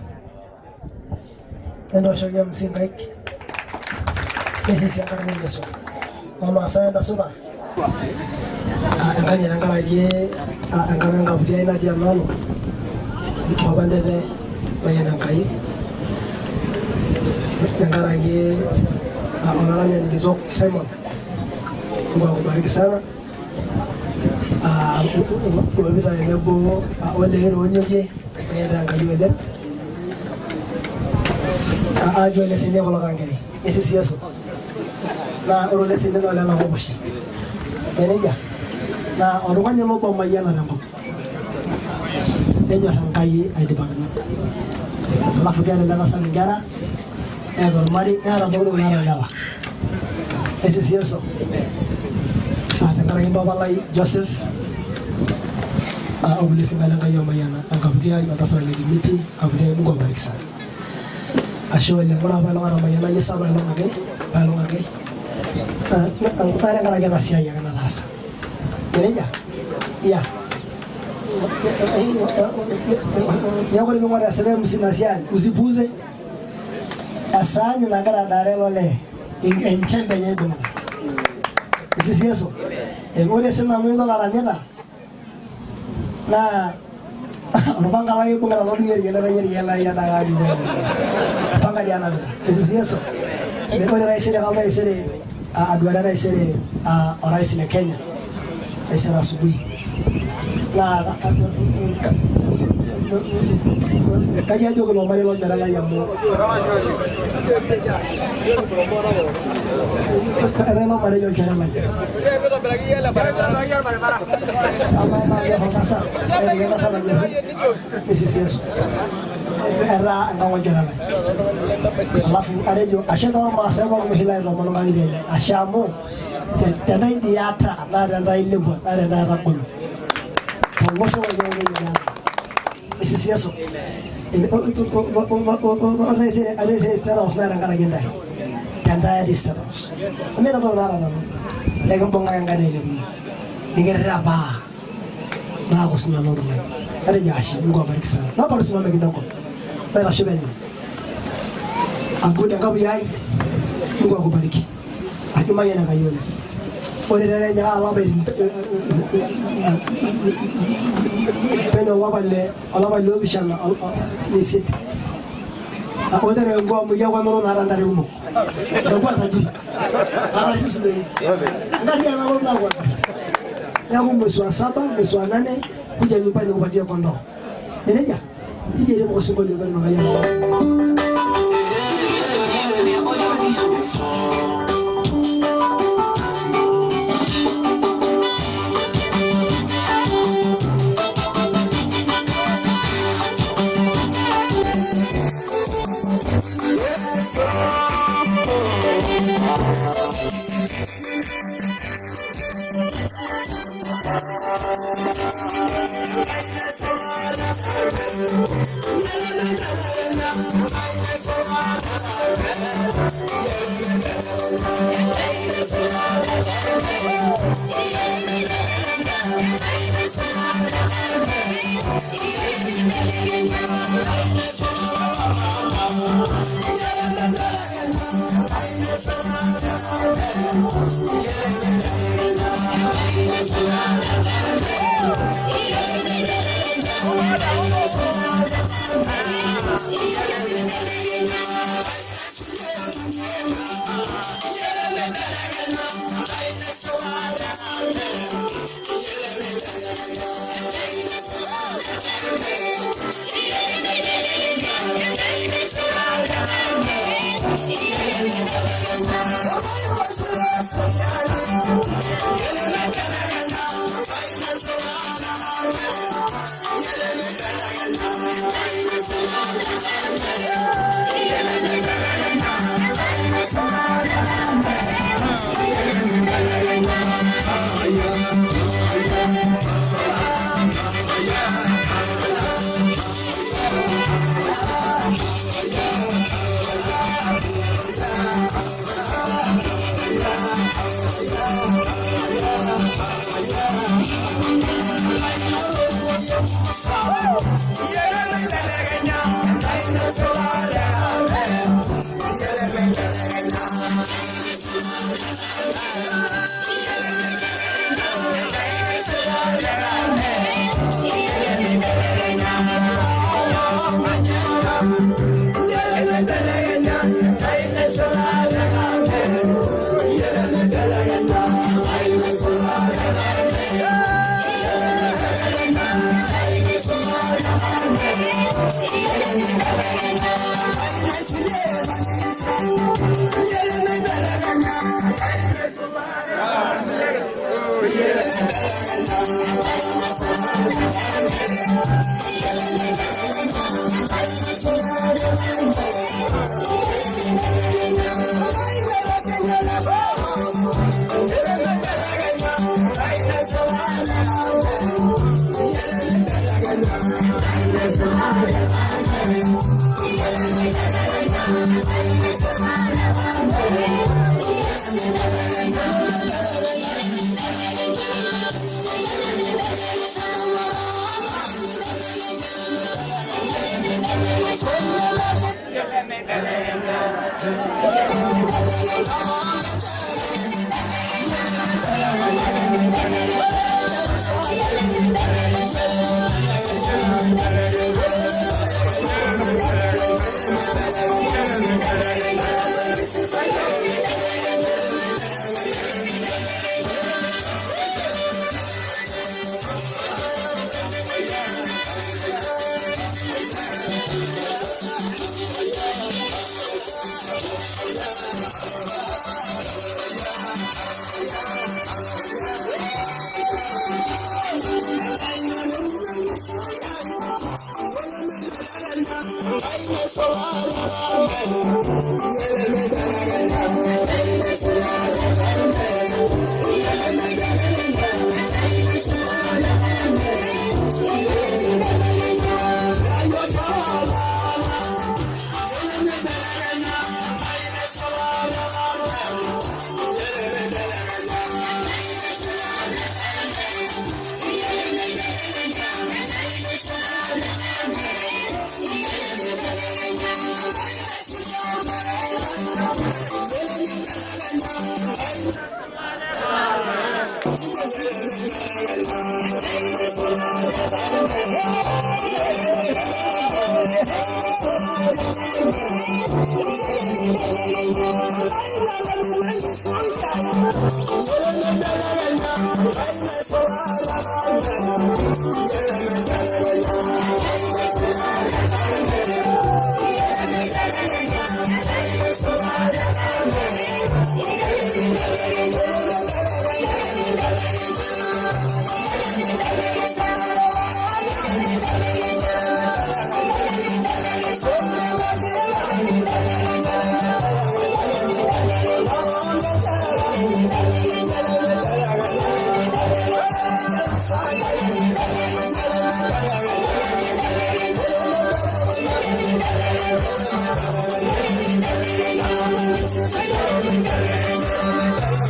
Entooshoki MC nkaik. Nisisi enkarna e Yesu. Wamaasai entasupa. Ah, enkanyit tenkaraki ah, enkang enkaputi ai natii enaalo papa Ntete mayian Enkai tenkaraki ah, olaranyani kitok Simon Mungu akubariki sana ah, lopita tenebo ah, oleero onyokie mayian Enkai oleng. Ah, ajo ole sinie kulo kankeri isisi Yesu naa ore ole sinie naa olenakop oshi nejia naa oltung'ani ele obo omayiana tenkop nenyor Enkai aidipakino alafu keeta ele tasat inkera neeta ormarei neeta pooki toki naata ilewa esisi Yesu ah, tenkaraki mpapa lai Joseph ah, okulie sinka lenkai omayiana enkaputi ai oltasat le Kimiti enkaputi ai Mungu abariki sana ashe oleng ore apa ilong atamayiana Yesu apa ilong ake paelong ake naa tenkaraki ena siai ake nataasa nejia ya neeku ore ping'or easita MC ina siai usipuuze esaani nagira adaare ilo lee enchembe enye ibung'ita isisi Yesu. Ore sinanu entoki aranyita naa orpanga lai ibung'ita lodung'ie irkeek laitayie irkeek lai adake aji orpanga dii anapita isisi Yesu. Ore taisere kalo taisere aduare taisere orais le Kenya taisere asubuhi naa kaji ajoki ilo marei lolchore lai amu etaa ilo marei olchore lai amaa naa keeta oltasat epik entasat anyorru isisi Yesu etaa enkang olchore lai alafu atejo ashe toormaasai pookin oshi laitomono nkang'itie enye ashe amu tenaidiata naa tentai ilepua naa tentai etagolo tolosho lolkerenket isisi Yesu. Ore taisere State House naa tenkaraki intae tentai atii State House nemeeta entoki naata nanu ekimbung'aka enkaina ailepunye nikirrepaa naaku sinanu oltung'ani atejo ashe Mungu awabariki sana naomba tusimame kidogo maitasho penyo Abudu enkapuya ai Mungu akubariki ajo mayian Enkai oleng ore tenenyaka ilapaitin penyo olapa le olapa liopishana isiet ore enkuo amu keeku anoto naata ntare kumok nekua tajiri atarisisu doi engarri ena nalotu nakwata neeku mwezi wa saba mwezi wa nane kuja nyumbani kupatie kondoo nejia nejia etimu osinkolio pelo Enkai Thank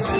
you.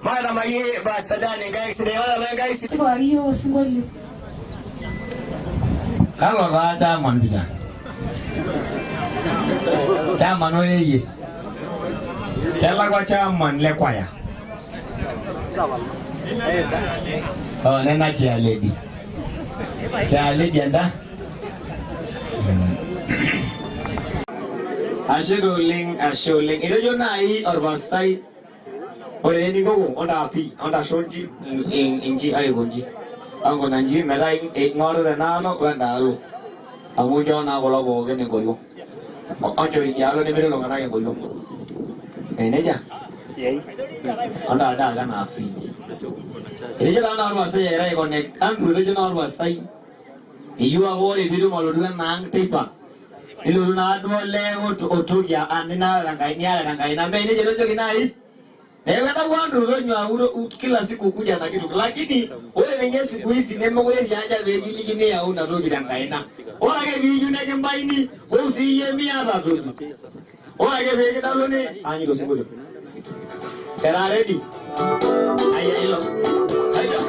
Matamaki Pastor Dan nkaik sidai, matamaki nkaik sidai. Tipikaki yiok osinkolio. Kalo taa chairman pita? Chairman oreyie. Kelakwa chairman le kwaya. Oh, nena chair lady. Chair lady enda. Ashe oleng, ashe oleng. Etejo naaji orpastai ore enikoko ontaapi ontasho nji inji aiko nji ankuna nji metaa ing'oru tenaalo wendaalo amu inchoo naa kulo pookin enkoriong onchoo idialo nemetii iltung'anak enkoriong nejia ontaa kanaafi etejo taa naa orpastai egira ai connect Andrew, etejo naa orpastai eyieu ake ore piitum alotu enaang teipa nilotu naa duo olee otoki niata tenkaina mee nejia etojoki naaji. Neeku entawuo Andrew tonyua kila siku kuja na kitu, lakini ore ninye siku hizi nemekure etii haja pee niyau ina toki tenkaina. Ore ake piiyieu nikimbaini kou siiyie miata toki, ore ake pee kitaluni anyito osinkolio. Era ready? Aya ilo. Aya.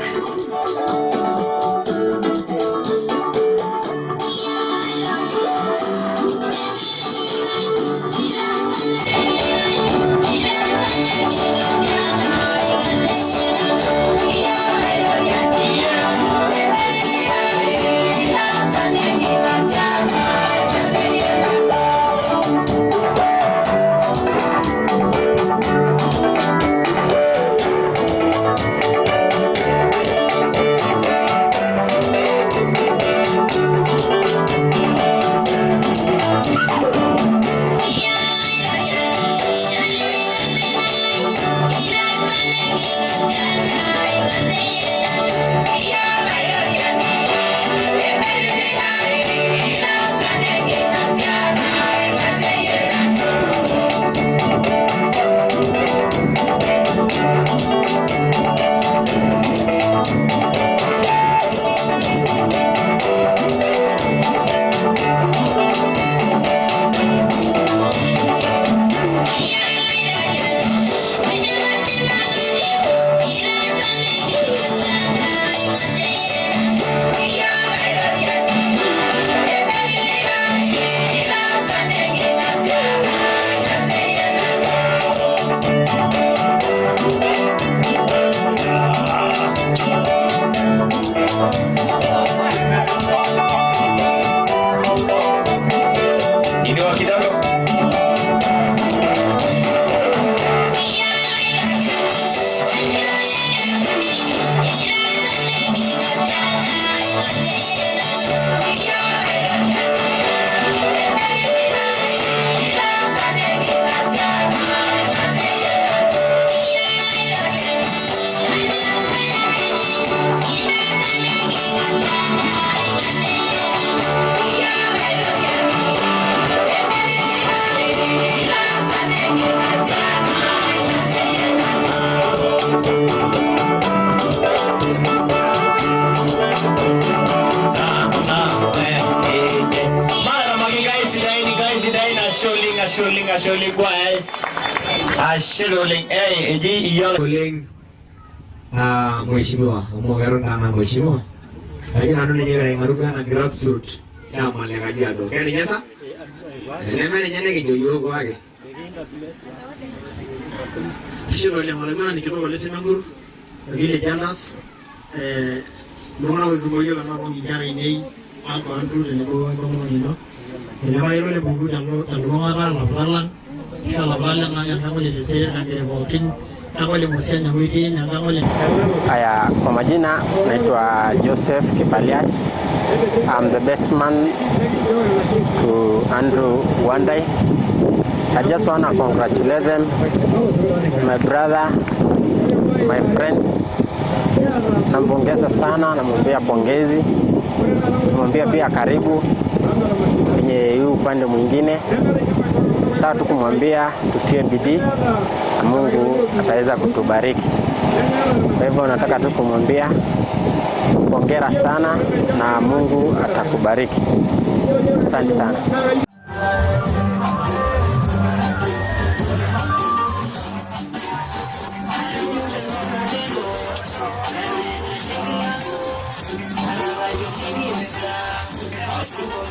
Inua kidogo. Matamaki nkaik sidain, nkaik sidain, ashe oleng, ashe oleng, ashe oleng kwaya. Ashe oleng. Eji iyiolo oleng. Mheshimiwa amu keton taa naa mheshimiwa, lakini nanu ninye kira aing'oru duo ena grassroot chairman le Kajiado. Ke ninye sa teneme ninye nikijo yiok ake. Ashe oleng, olaiguanani kitok ole Semengur, village elders, iltung'anak oitumo yiok ena inkera ainei, Uncle Andrew tenebo entomononi ino. Ilepa iro le Bungu telulung'ata, ilaputak lang, ashu ilaputak lenkang ole Lesere, Kankere pookin, enkang ole Mosiany amu itii ene, enkang ole Haya, kwa majina naitwa Joseph Kipalias. I'm the best man to Andrew Wandai. I just want to congratulate them, my brother, my friend. Nampongeza sana, namwambia pongezi, namwambia pia karibu kwenye hii upande mwingine. Nataka tu kumwambia tutie bidii na Mungu ataweza kutubariki. Kwa hivyo nataka tu kumwambia hongera sana na Mungu atakubariki. Asante sana. Yeah.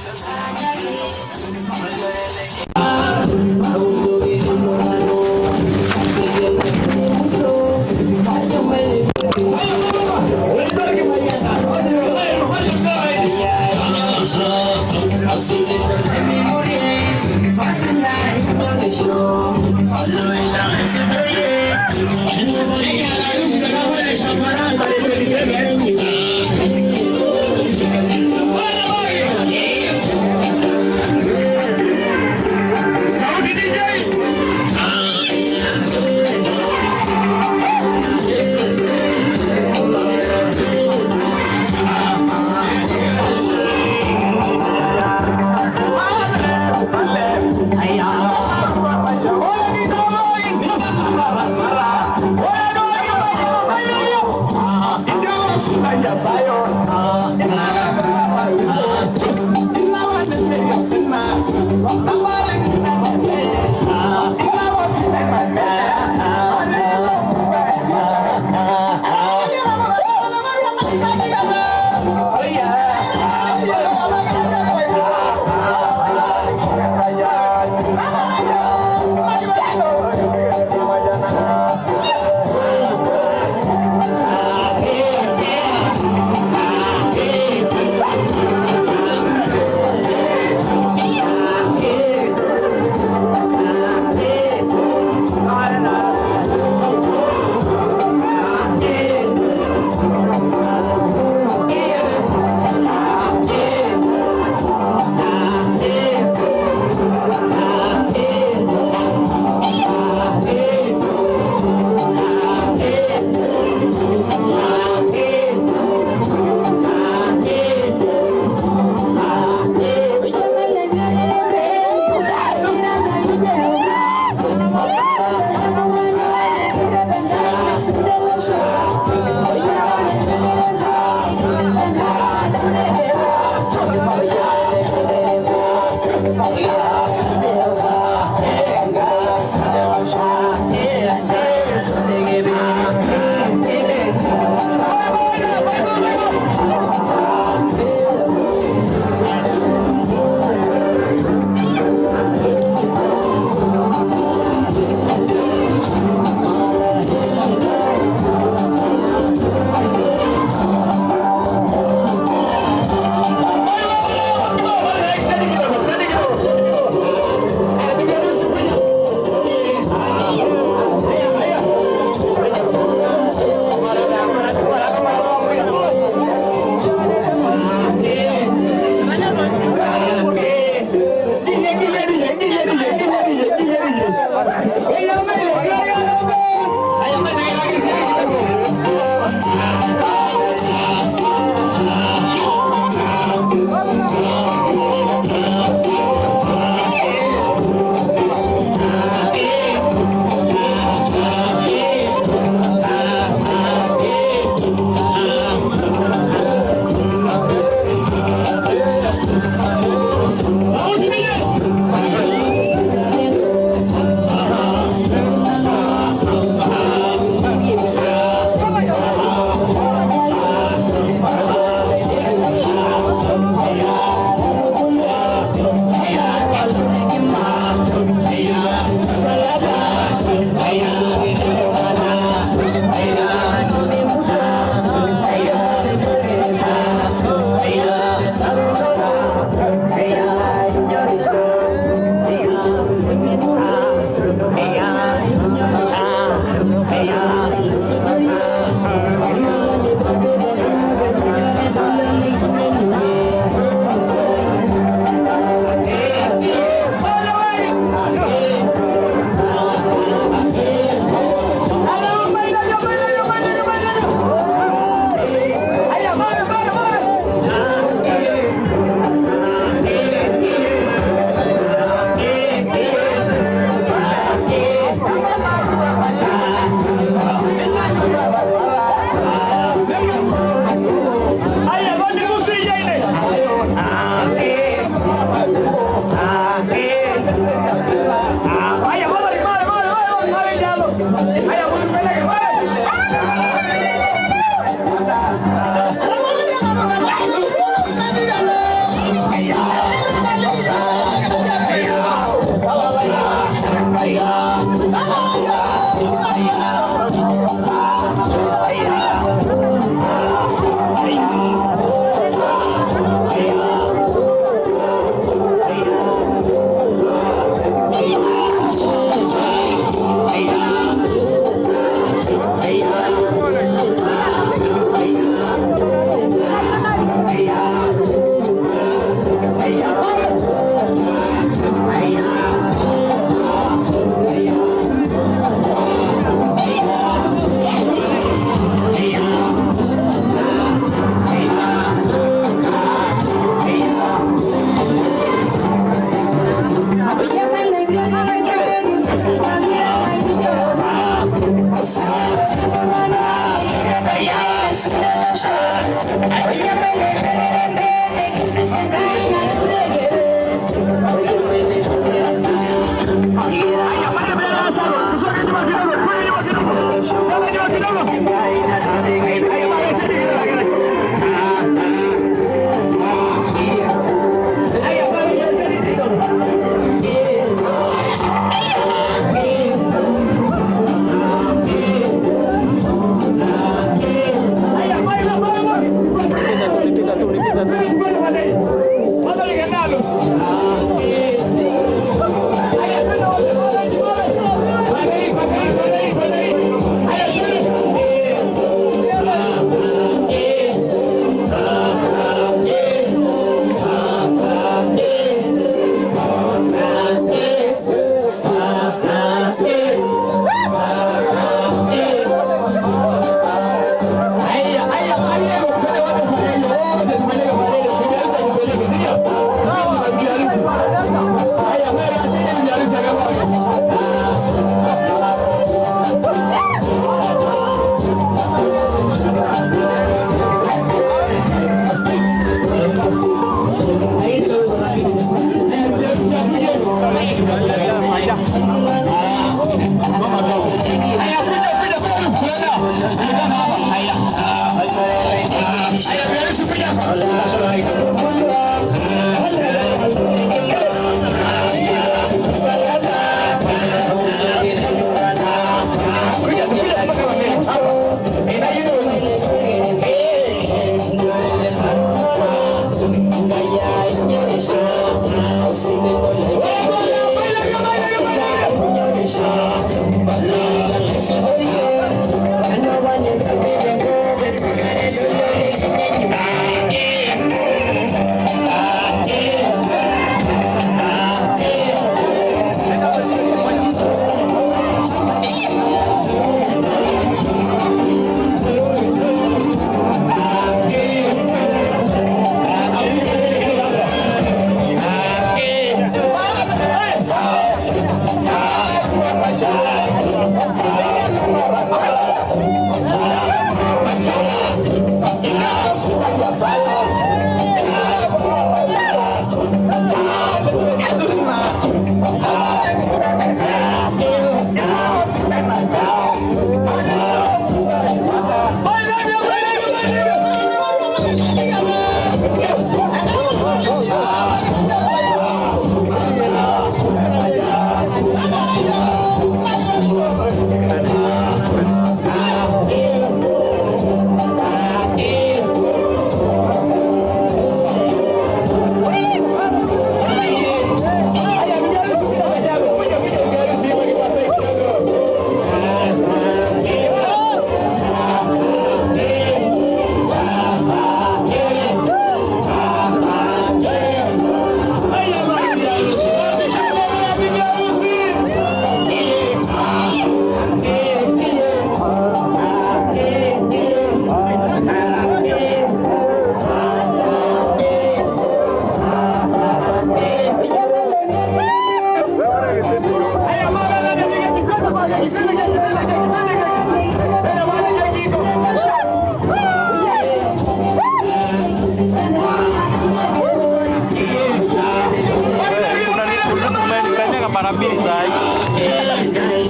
Mara mbili saa hii.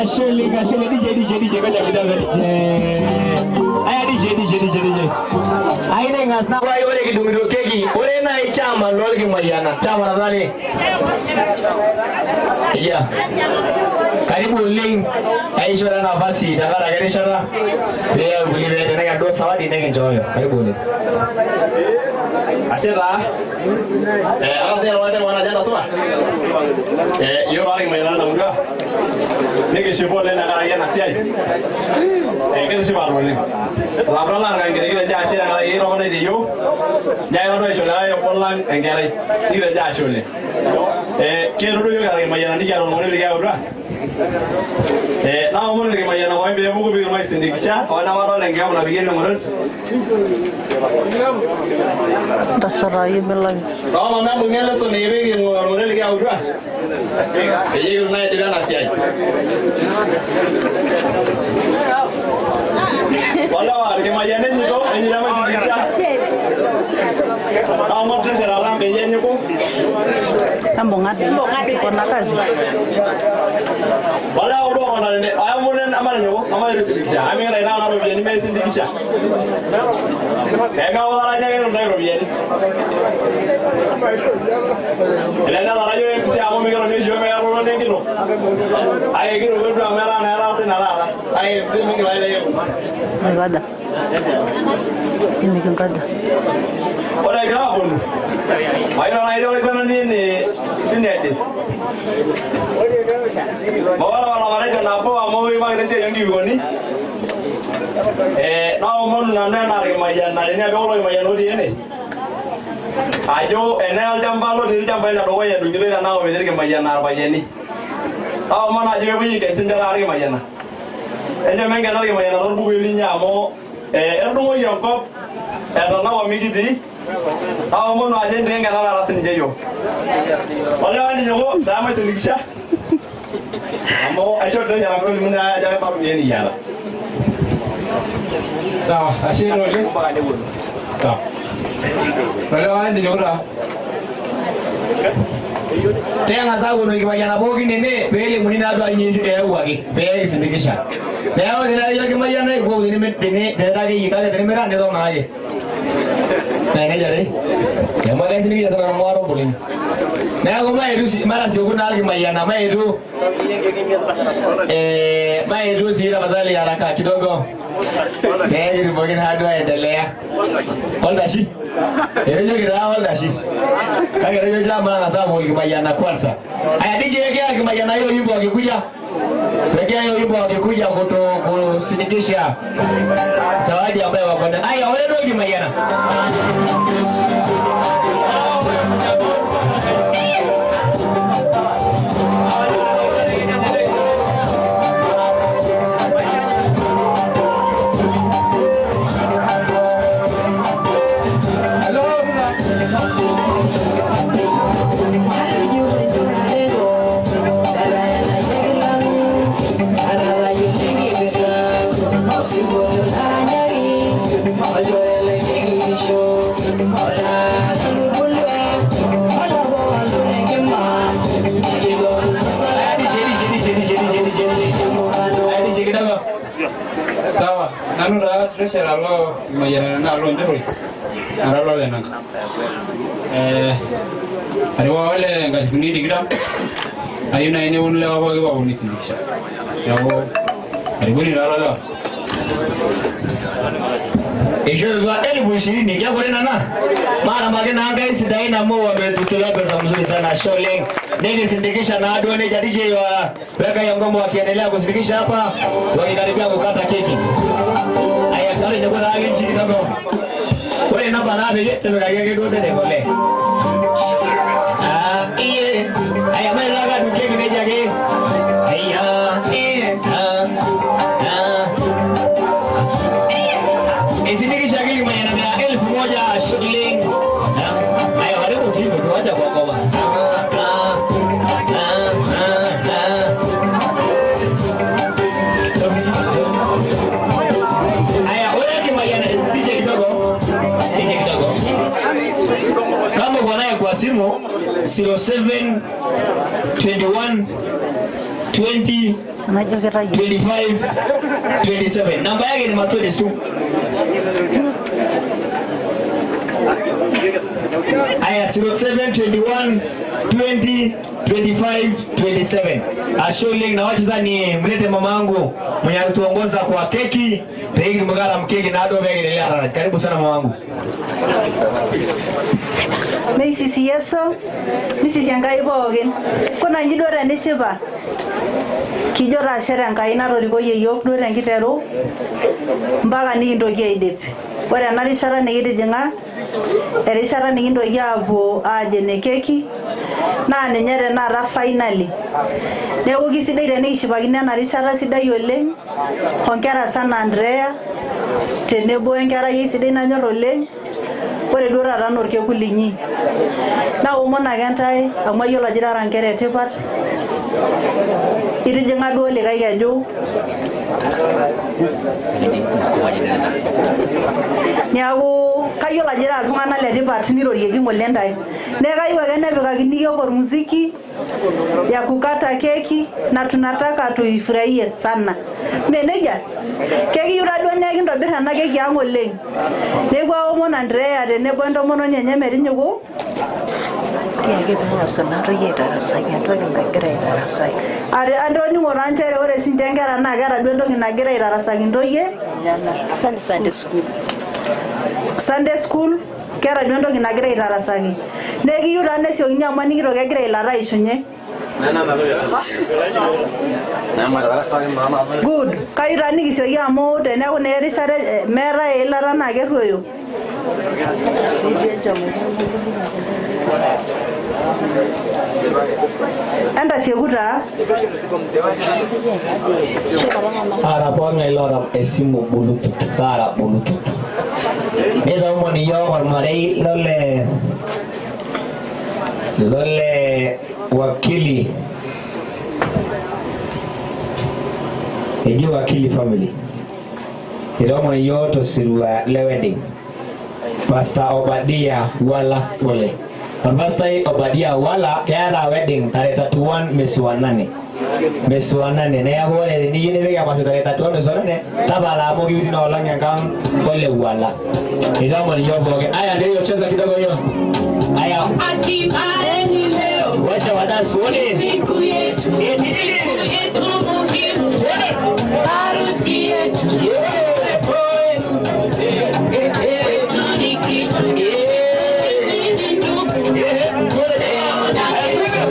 Asheli, Asheli, DJ, DJ, DJ, ngoja kidogo DJ. Aya DJ, DJ, DJ, DJ. Aine ngasna kwa ore kidungiro keki, ore na chama lolki mayana. Chama nadhani. Yeah. Karibu oleng aishora nafasi tenkaraki erishata pee kulie teneka duo zawadi nikinchooyo. Karibu oleng. Ashe taa. Ang'as ninye airoroki ntae ajo entasupa. Yiok taa nikimayiana ena murua nikishipa oleng tenkaraki ena siai. Kitishipate oleng. Ilapita lang Irkangere kitejo ashe tenkaraki itoponaitie yiok nyaakita duo aisho likae obo lang enkerai nikitejo ashe oleng. Kietuo duo yiok kira irkimayiana nikiata olng'onei likiyautua. Naomonu irkimayiana pookin pee epuku pee kitum aisindikisha onemadolta enkikapu napiki ele ng'oret. Ntasho taa iyie milaki. Toomon mebung'a eleso nikipik olng'oret likiyautua peyie kitum naa aidipa ena siai. Olewa irkimayiana enyito enyito emaisindikisha. Naomon treasurer lang peyie enyiku. Embung'a doi. Iko na kazi. Olewa duo kona tene, aomon amatinyiku, amaetu aisindikisha. Amu mikintayu naa kuna ropiyiani meisindikisha. Peemeeku itaranyaki intae iropiyiani. Elelek etara yiok MC amu mikitoni oshi yiok meketotoni enkitok. Kake kiruko duo amu etaa naa etaasa ina taata. Kake MC mingil aitayu enkurma. Aikaja? Imikinkaja? Ore egira aaponu, mayiolo tenaa ketii olaiguanani ene senior chief. Maora matejo nabo amu kiimaki esiai onkikikoni. Naomonu nanu enaa irkimayiana teniapi kulo kimayiana otii ene ajo eneya olchamba lotii ilchambai ledukuya edung'itoi tenakop etii irkimayiana irpayiani. Naomon ajo pepuoi aiken sinche taata irkimayiana. Enchom enkena irkimayiana torbukui linyi amu etudung'oki enkop etanakop mikitii. Naomonu ajo entii enkena taata sininche yiok. Olewa entinyiku taa maisilikisha amu aisho treasurer metolimu naa ajo kebaa iropiyiani nikiata. Sawa, ashe taa oleng. Sawa. Olewa entinyiku taa. Teng'as aaponu irkimayiana pookin ene pee elimuni naa duo ajo nyoo eyawuaki pee isindikisha. Neeku tenira iyie orkimayianai wou tenira akeyie kake tenimira niton naake. Naa nejia dei. Amu kaisindikisha sinanu amu aata oleng. Neeku maetu matasieku naa irkimayiana maetu maetu sii tafadhali haraka kidogo pee kitumoki naa duo aendelea. Oldashi. Etejoki taa oldashi. Kake etejo chama matang'as aapuo irkimayiana kwanza. Aya DJ wekea irkimayiana hiyo wimbo wakikuja. Wekea hiyo wimbo wakikuja kutu kusindikisha zawadi ambayo wako nayo. Aya ore duo irkimayiana. Sawa, nanu taa treasurer loo imayianata naa loo nchoroi nara lolenanka. Atewa ole nkalifuni tikitam nayieu naaji neponu lewa pooki paaponu aisindikisha. Neeku karibuni taa lewa. Ishorutua 20,000 kekuti nena maatamaki naa Nkai sidain amu wametutolea pesa mzuri sana ashe oleng nikisindikisha naa duo nejia DJ wa weka hiyo ngoma wakiendelea kusindikisha hapa wakikaribia kukata keki. Aya kale niko na nchi kidogo. Ore namba naapiki tipikaki ake duo tene kole. Ah iye. Aya mailaka du keki nejia ake. Aya iye. Ah ah. Isindikisha akili mwenye na 1,000 shilling. Aya karibu timu tuacha kwa ngoma. Aya, wewe kimayana sije kidogo. Sije kidogo. Kama uko naye kwa simu 07 21 20 25 27. Namba yake ni Matwedi tu. Aya 07 21 20 25 27. Ashe oleng na wacha sasa ni mlete mamangu mwenye alituongoza kwa keki. Pengine mgara mkeki na ado pengine. Karibu sana mamangu. Neisisi Yesu, nisisi Enkai pookin. Kuna inji duo tenishipa, kijo taa ashe Tenkai natorikoyie yiok duo tenkiteru mpaka nikintoki aidip. Ore ena rishata nikitijing'a, erishata nikintoki aapuo aajo ene keki, naa ninye tenakata finally. Neeku kisidai tenikishipakino ena rishata sidai oleng. Hongera sana Andrea, tenebo enkerai ai sidai nanyor oleng. Ore duo taata naa orkekun linyi. Naomon ake ntae amu ayiolo ajo irara nkera etipat. Itijing'a duo likae keju. Niaku kayiolo ajo irara iltung'anak le tipat nirorieki ng'ole ntae. Neeku kayieu ake nepikakini yiok ormuziki ya kukata keki na tunataka tuifurahie sana. Mme nejia? Kekiyieu taa duo naa ekintobir ena keki ang oleng. Neeku aomon Andrea tenebo entomononi enye metinyiku. Tiaki peng'asu ina toki aitarasaki entoki nagira aitarasaki. Atoning'o taa nchere ore sinche nkera naa keeta duo entoki nagira aitarasaki ntoyie. Sunday school. Sunday school keeta duo entoki nagira aitarasaki. Neeku kiyieu taa nesiokini amu aning'ito kegira eilata aishunye. Good. Kayieu taa nikisioki amu teneeku naa erishata meetae eilata naa kerruoyo. Entasieku taa. Ara pooking'ae loota esimu bluetooth, taara bluetooth. Nitoomon iyiook ormarei lole wakili, eji wakili family. Itoomon iyiook tosirua le wedding. Pastor Obadia Wala pole. Orpastai Obadia Wala keeta wedding tarehe 31 mwezi wa 8. Mwezi wa 8. Neeku ore teniyieu nipik emasho tarehe 31 mwezi wa 8, tapala amu kitii ina olong enkang ole Wala. Itoomon iyiook pookin. Aya, ndio hiyo, cheza kidogo hiyo. Aya. Wacha wadansi wote. Siku yetu, siku yetu muhimu, harusi yetu, uwepo wenu kwetu ni kitu, ni ndugu, leo na kesho.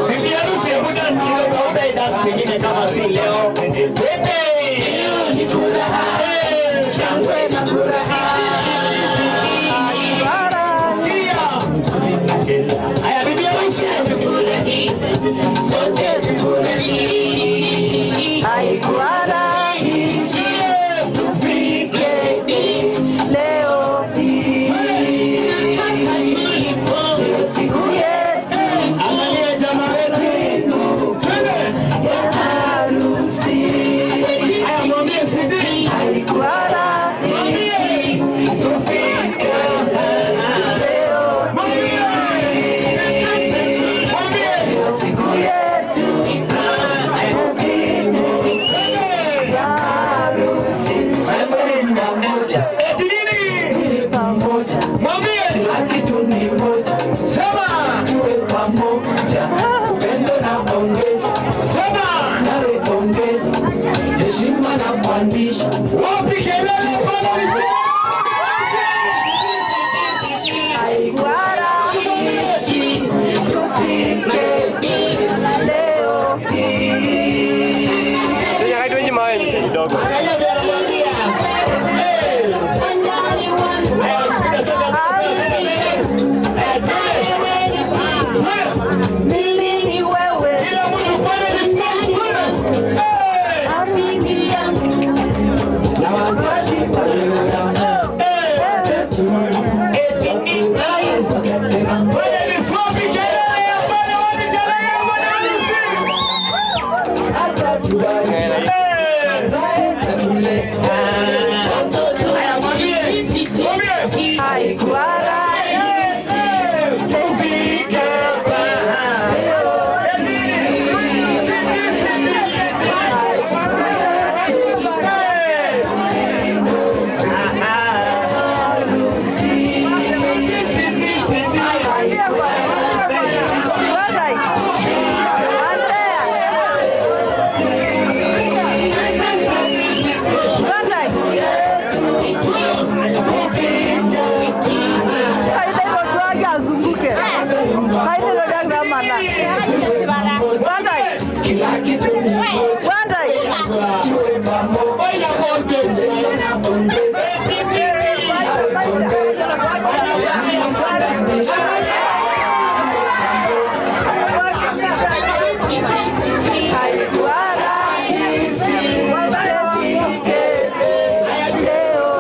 Bibi harusi, hebu dance kidogo, hautai dance pengine kama si leo. Twende. Leo ni furaha, shangwe na furaha. Aya, bibi harusi. Tufurahi, sote tufurahi. Haikuwa rahisi tufike leo hii. Leo siku yetu, angalia jamaa wetu, ya harusi. Aya, mwambie Sidi. Haikuwa rahisi tufike leo hii. Leo siku yetu muhimu ya harusi. Eti nini? Pamoja, Mwambie. kila kitu ni moja. Sema. Tuwe pamoja, upendo na pongezi. Sema. Nawe pongezi, heshima na pandisha. Wapi kelele pale? Haikuwa rahisi tufike leo hii. Kidogo. Mimi ni wewe. Rafiki yangu. Haikuwa rahisi tufike leo hii. Haikuwa rahisi tufike leo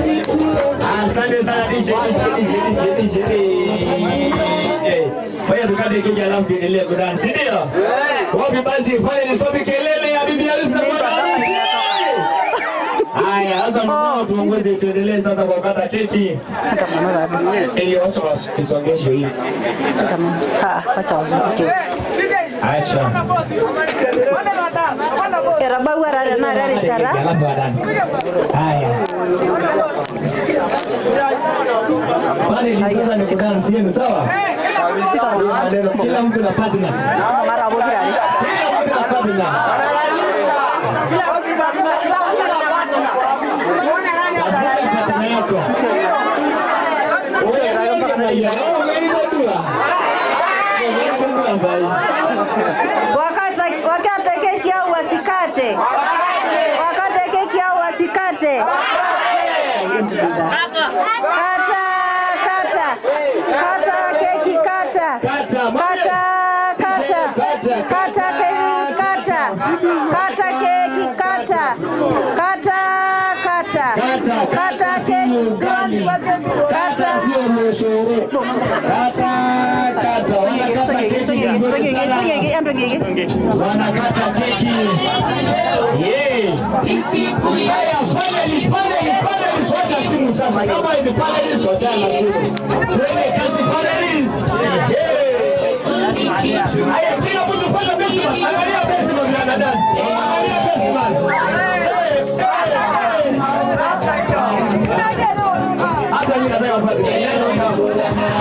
Asante sana DJ, DJ, DJ, DJ, DJ. Fanya tukate keki alafu tuendelee kudance, si ndio? Wapi basi fanya nisomi kelele ya bibi harusi na bwana harusi. Haya, sasa mnao tuongoze tuendelee sasa kwa kukata keki. Ili watu wasisongeshwe hivi. Wacha wazunguke. Acha. Etabawua taa tenakata erishata. Alafu wadance. Haya. Pale ni sasa ni kudance yenu, sawa? Kila mtu na partner. Mara pokirare. Kila mtu na partner. Partner yako. Wakate keki au wasikate? Wakate keki au wasikate? Kata, kata. Kata keki, kata. Kata, kata. Kata keki, kata. Kata keki, kata. Kata, kata. Kata keki, kata. Kata, kata. Wanakata keki vizuri sana. Wanakata keki. Yeah. Haya, panelists, panelists, panelists, wacha simu sasa. Kama hivi panelists, wachana na simu. Twende kazi panelists. Yeah. Haya, kila mtu fanya best man. Angalia best man vile anadance. Angalia best man. Hey, hey, hey. Hata mimi nataka pale.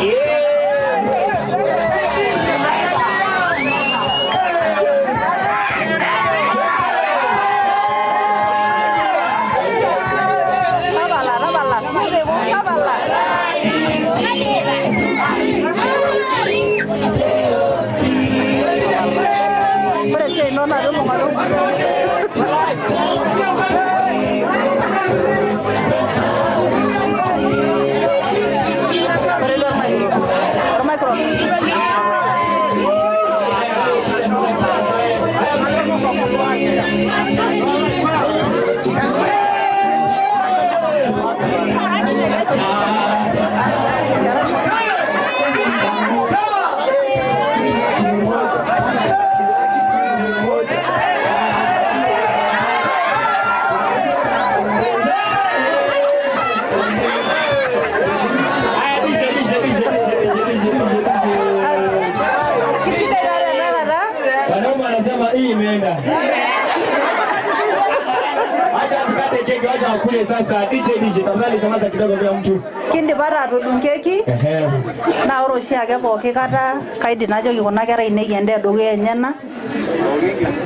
Yeah. Tapala, tapala. Tapala. Ore esiai ino naa piimbung' Ore ele ormicro. Kisidai taa tenakata. Wanaume wanasema hii imeenda. Acha tukate keki, acha wakule sasa. DJ, DJ, tafadhali nyamaza kidogo kila mtu. Kindipa taa atudung keki Ehe. naa ore oshiake pooki kata kaidim najoki kuna kera ainei endaa edukuya enyena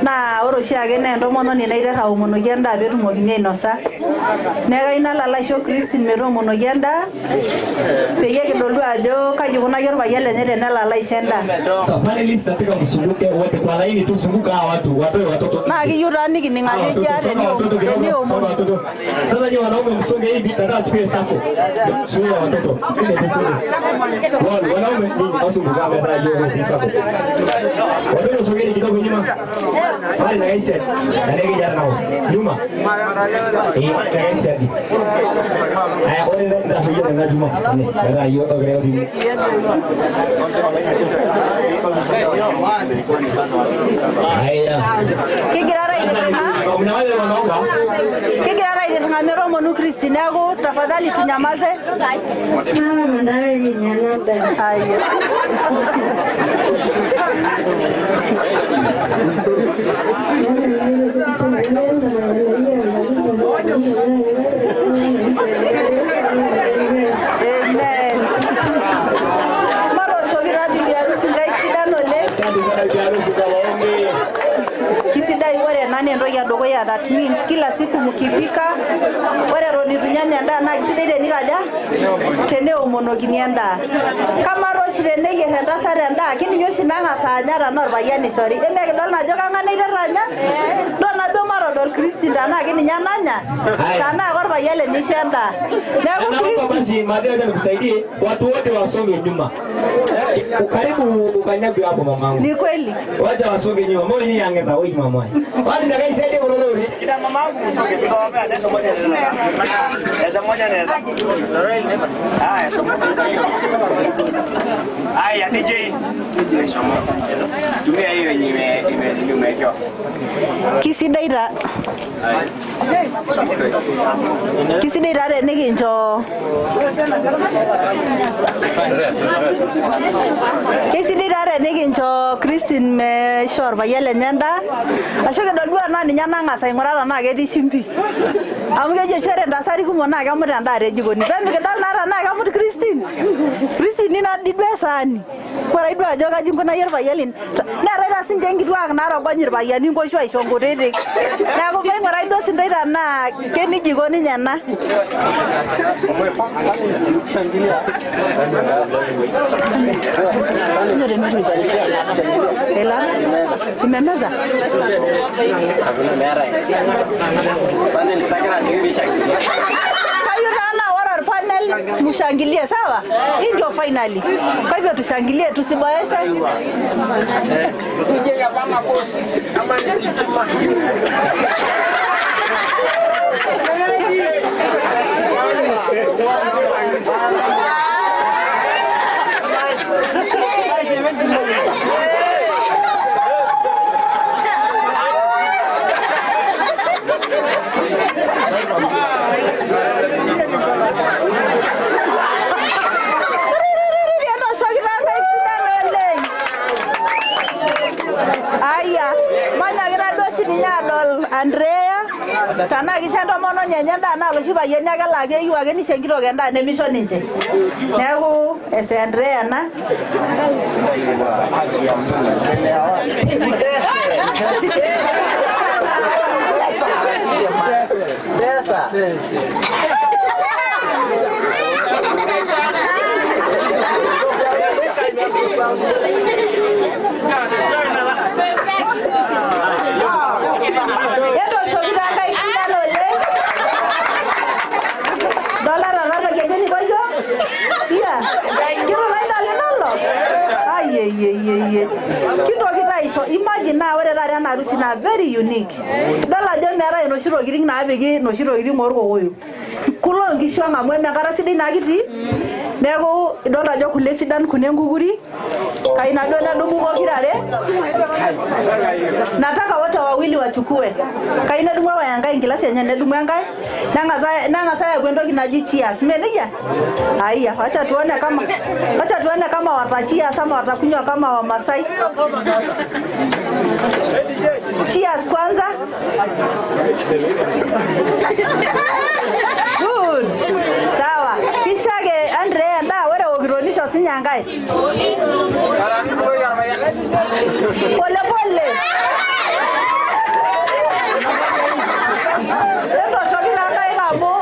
naa ore oshiake naa entomononi naiter aomonoki endaa peetumokini ainosa neeku kayieu nalo alo aisho Christine metoomonoki endaa peyie kidol duo ajo kaji ikunaki orpayian lenye tenelo alo aisho endaa. Sasa panelists nataka mzunguke wote kwa laini tu, zunguka hawa watu, watoe watoto. Naa kiyieu taa nikining Hawa ajo watoto, ejia soma watoto kidogo, soma teniomono. watoto. Sasa nyinyi wanaume msonge hivi, nataka tuchukue sako. Sura watoto. Ile tukule. Wale wanaume nyinyi wasumbuka hapa juu kwa sako. Watoto songeni kidogo nyuma. Pale na gaisi. Na ndege jana nao. Nyuma. Eh, na gaisi hadi. Haya, ore ndio ndio na Juma. Ne, na hiyo ogre hivi. Haya. Kigira taa aitirring'a Kuna wale wanaomba kigira taa aitirring'a metoomonu Christine neeku tafadhali tunyamaze. Aya. Amen. Matooshoki taa bibi harusi nkaik sidan oleng. Asante sana bibi harusi kwa maombi. Kisidai Kisidai ore ena naa entoki edukuya, that means kila siku mkipika, ore eton itu inyanya endaa naa kisidai tenikaja teneomonokini endaa. Kamaa taa oshi teneyier entasat endaa, kininye oshi nang'as anya tenaa orpayian ishori. Emekidol naa ajo kang'ae naiteru anya? Ntoo naduo matodol Christine tenaa kininye nanya tenaa korpayian lenye isho endaa. Neeku Naomba Christine basi Madeo, acha nikusaidie, watu wote wasonge nyuma. Karibu ukanyagwe hapo mamangu. Ni kweli. Wacha wasonge nyuma. Mbona nyinyi angeza wewe mama? Watu ndakaisaidia kulolori. Kita mamangu usoge tukawaambia nenda moja nenda. Nenda moja nenda. Haya, somo. Haya DJ. Tumia hiyo yenye ime umewekewa. Kisidai taa kisidai taa tenikincho kesidai taa tenikincho Christine meishoo orpayian lenye endaa ashu kidol duo enaa ninye nang'as aing'uraa tenaa ketii shimbi, amu keji oshi ore ntasati kumok naa kemut endaa te jikoni, pemikidol naa tenaa kemut Christine. Christine inadi duo esaani, ngurai duo ajo kaji inkunayie orpayian lino. Neetae taa sinche nkituak naarogony irpayiani nkoshu aisho nkutitik, neeku maing'urai duo sintai tenaa kenijia iko ninye ena. Imemeza? Kwa hiyo taa ore orpanel mshangilie, sawa? Hii ndio finally. Kwa hivyo tushangilie, tusiboeshe. Etooshoki taa nkaik sidan oleng. Aya, manyakita duo sininye adol Andrea tenaa kisho entomononi enye endaa naa loshi payiani ake laa keyieu ake nisho enkitok endaa nemisho ninche. Neeku ese Andrea ena. Etooshoki taa nkaik sidan oleng. Dola taata toki enye niko yiok. Iya, kitulaidol inolo. Ayeyeyeye. Kintoki taa aisho, imagine naa ore taata ena harusi naa very unique. Idol ajo meetae inoshi tokitin naapiki inoshi tokitin orkokoyo. Kulo nkishu ang amu emenkata sidai naa kitii. Neeku idol ajo kule sidan kuna enkukuri. Kai naduo nedumu pokirare. Nataka wote wawili wachukue. Kai nedumu ewaya enkae enkilasi enye nedumu enkae. Nang'asa ayau entoki naji cheers. Mee nejia? Haya, wacha tuone kama watacheers ama watakunywa kama Wamasai. Cheers kwanza. Good. Sawa. Kisha ke Andrea endaa ore eokito nisho sinye enkae. Pole pole. Etooshoki taa nkaik amu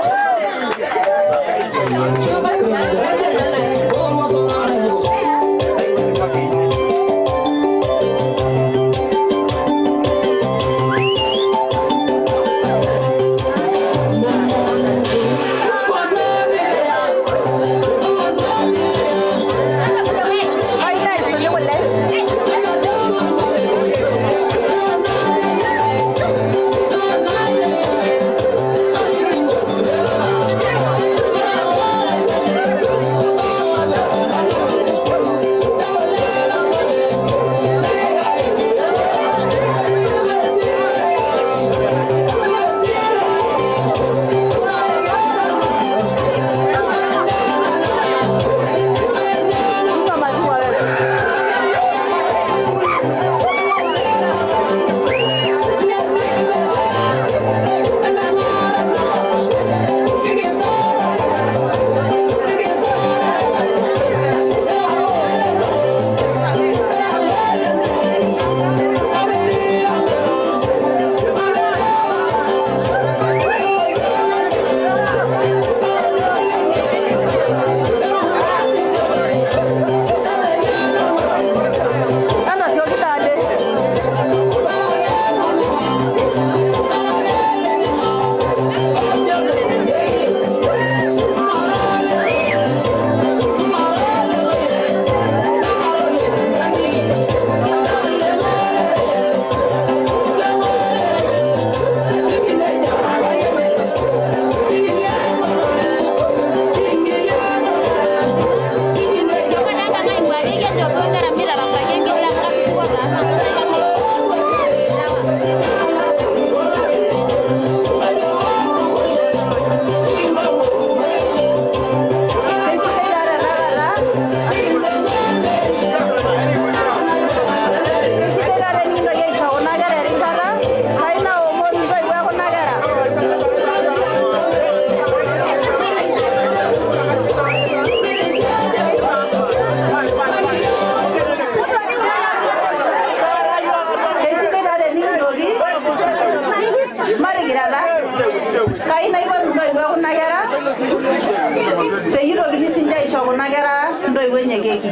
Peyie itokini sinche aisho kuna kera intoiwuo enye keki.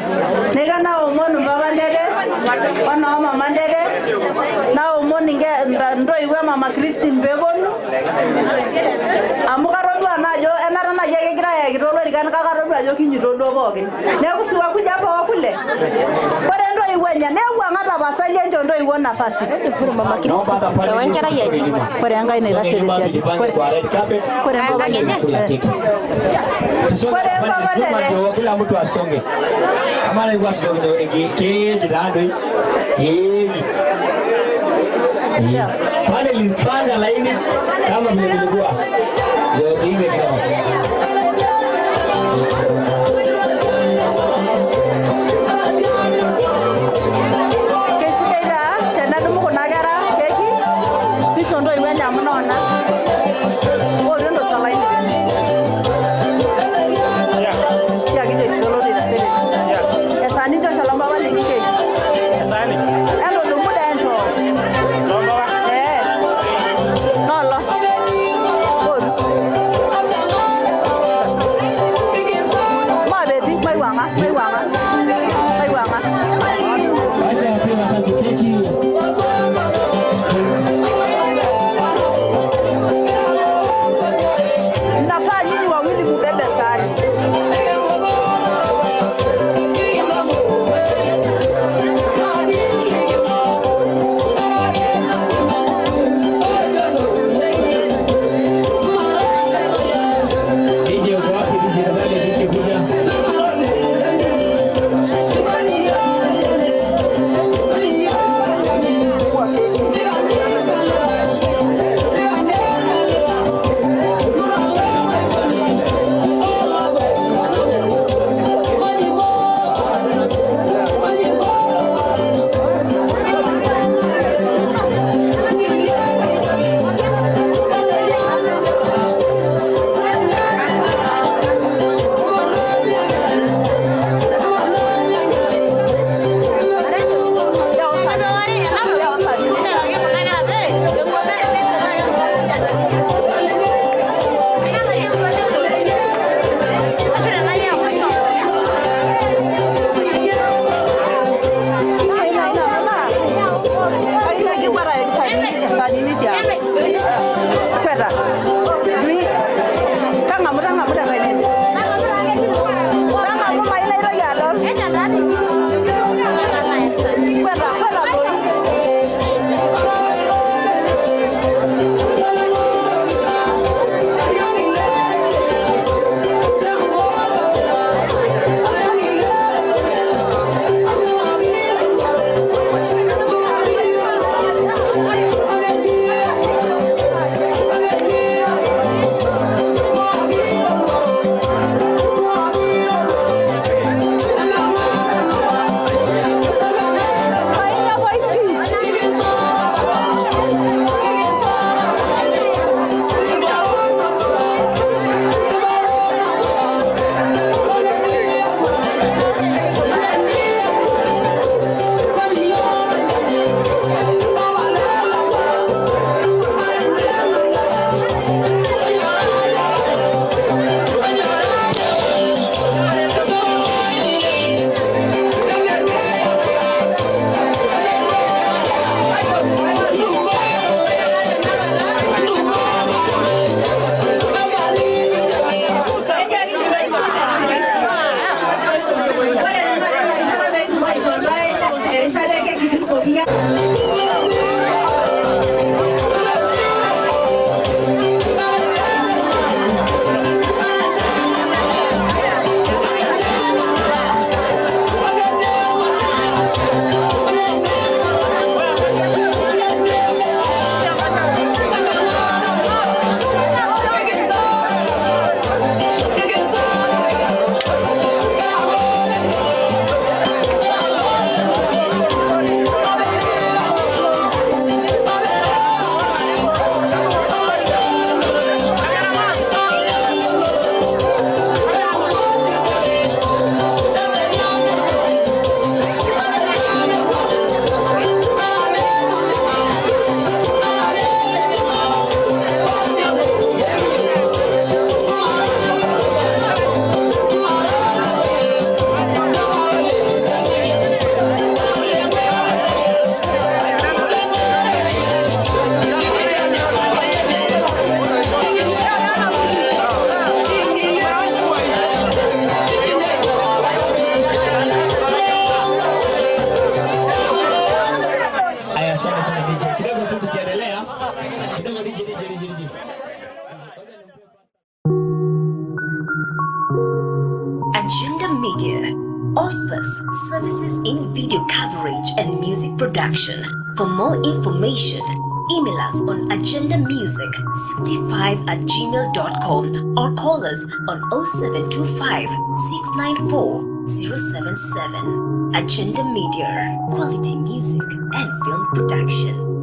Neeku naomonu mpapa ntete onoo mama ntete, naomon intoiwuo e mama Christine peeponu amu katodua naa ajo enata naaji ake egirai ayaki toolorikan kake atodua ajo kinyito duo pookin. Neeku siwakuja hapa wakule. Ore intoiwuo enye newuang'a tapasali encho intoiwuo nafasi. Ore Enkai naitashe tesiadi. Ore mpapa ntete. Tusonge Ore pale, mpapa nyuma ntete. ndio kila mtu asonge. Kama alikuwa sio kidogo keji tando hii. Pale lizipanga laini kama vile vilikuwa. Ndio tuibe kidogo. Kesidai taa tenedumu kuna kera keki pisho intoiwuo enye amu noona. Ootu entoki olaini. Tiaki Joyce pelotu aitashe. Esaa ninchosho olompapa linyi keki. Entudumu dee enchoo. Ee. Noolo. Ootu. Media offers services in video coverage and music production. For more information, email us on agendamusic65@gmail.com or call us on 0725 694 077. Agenda Media, quality music and film production.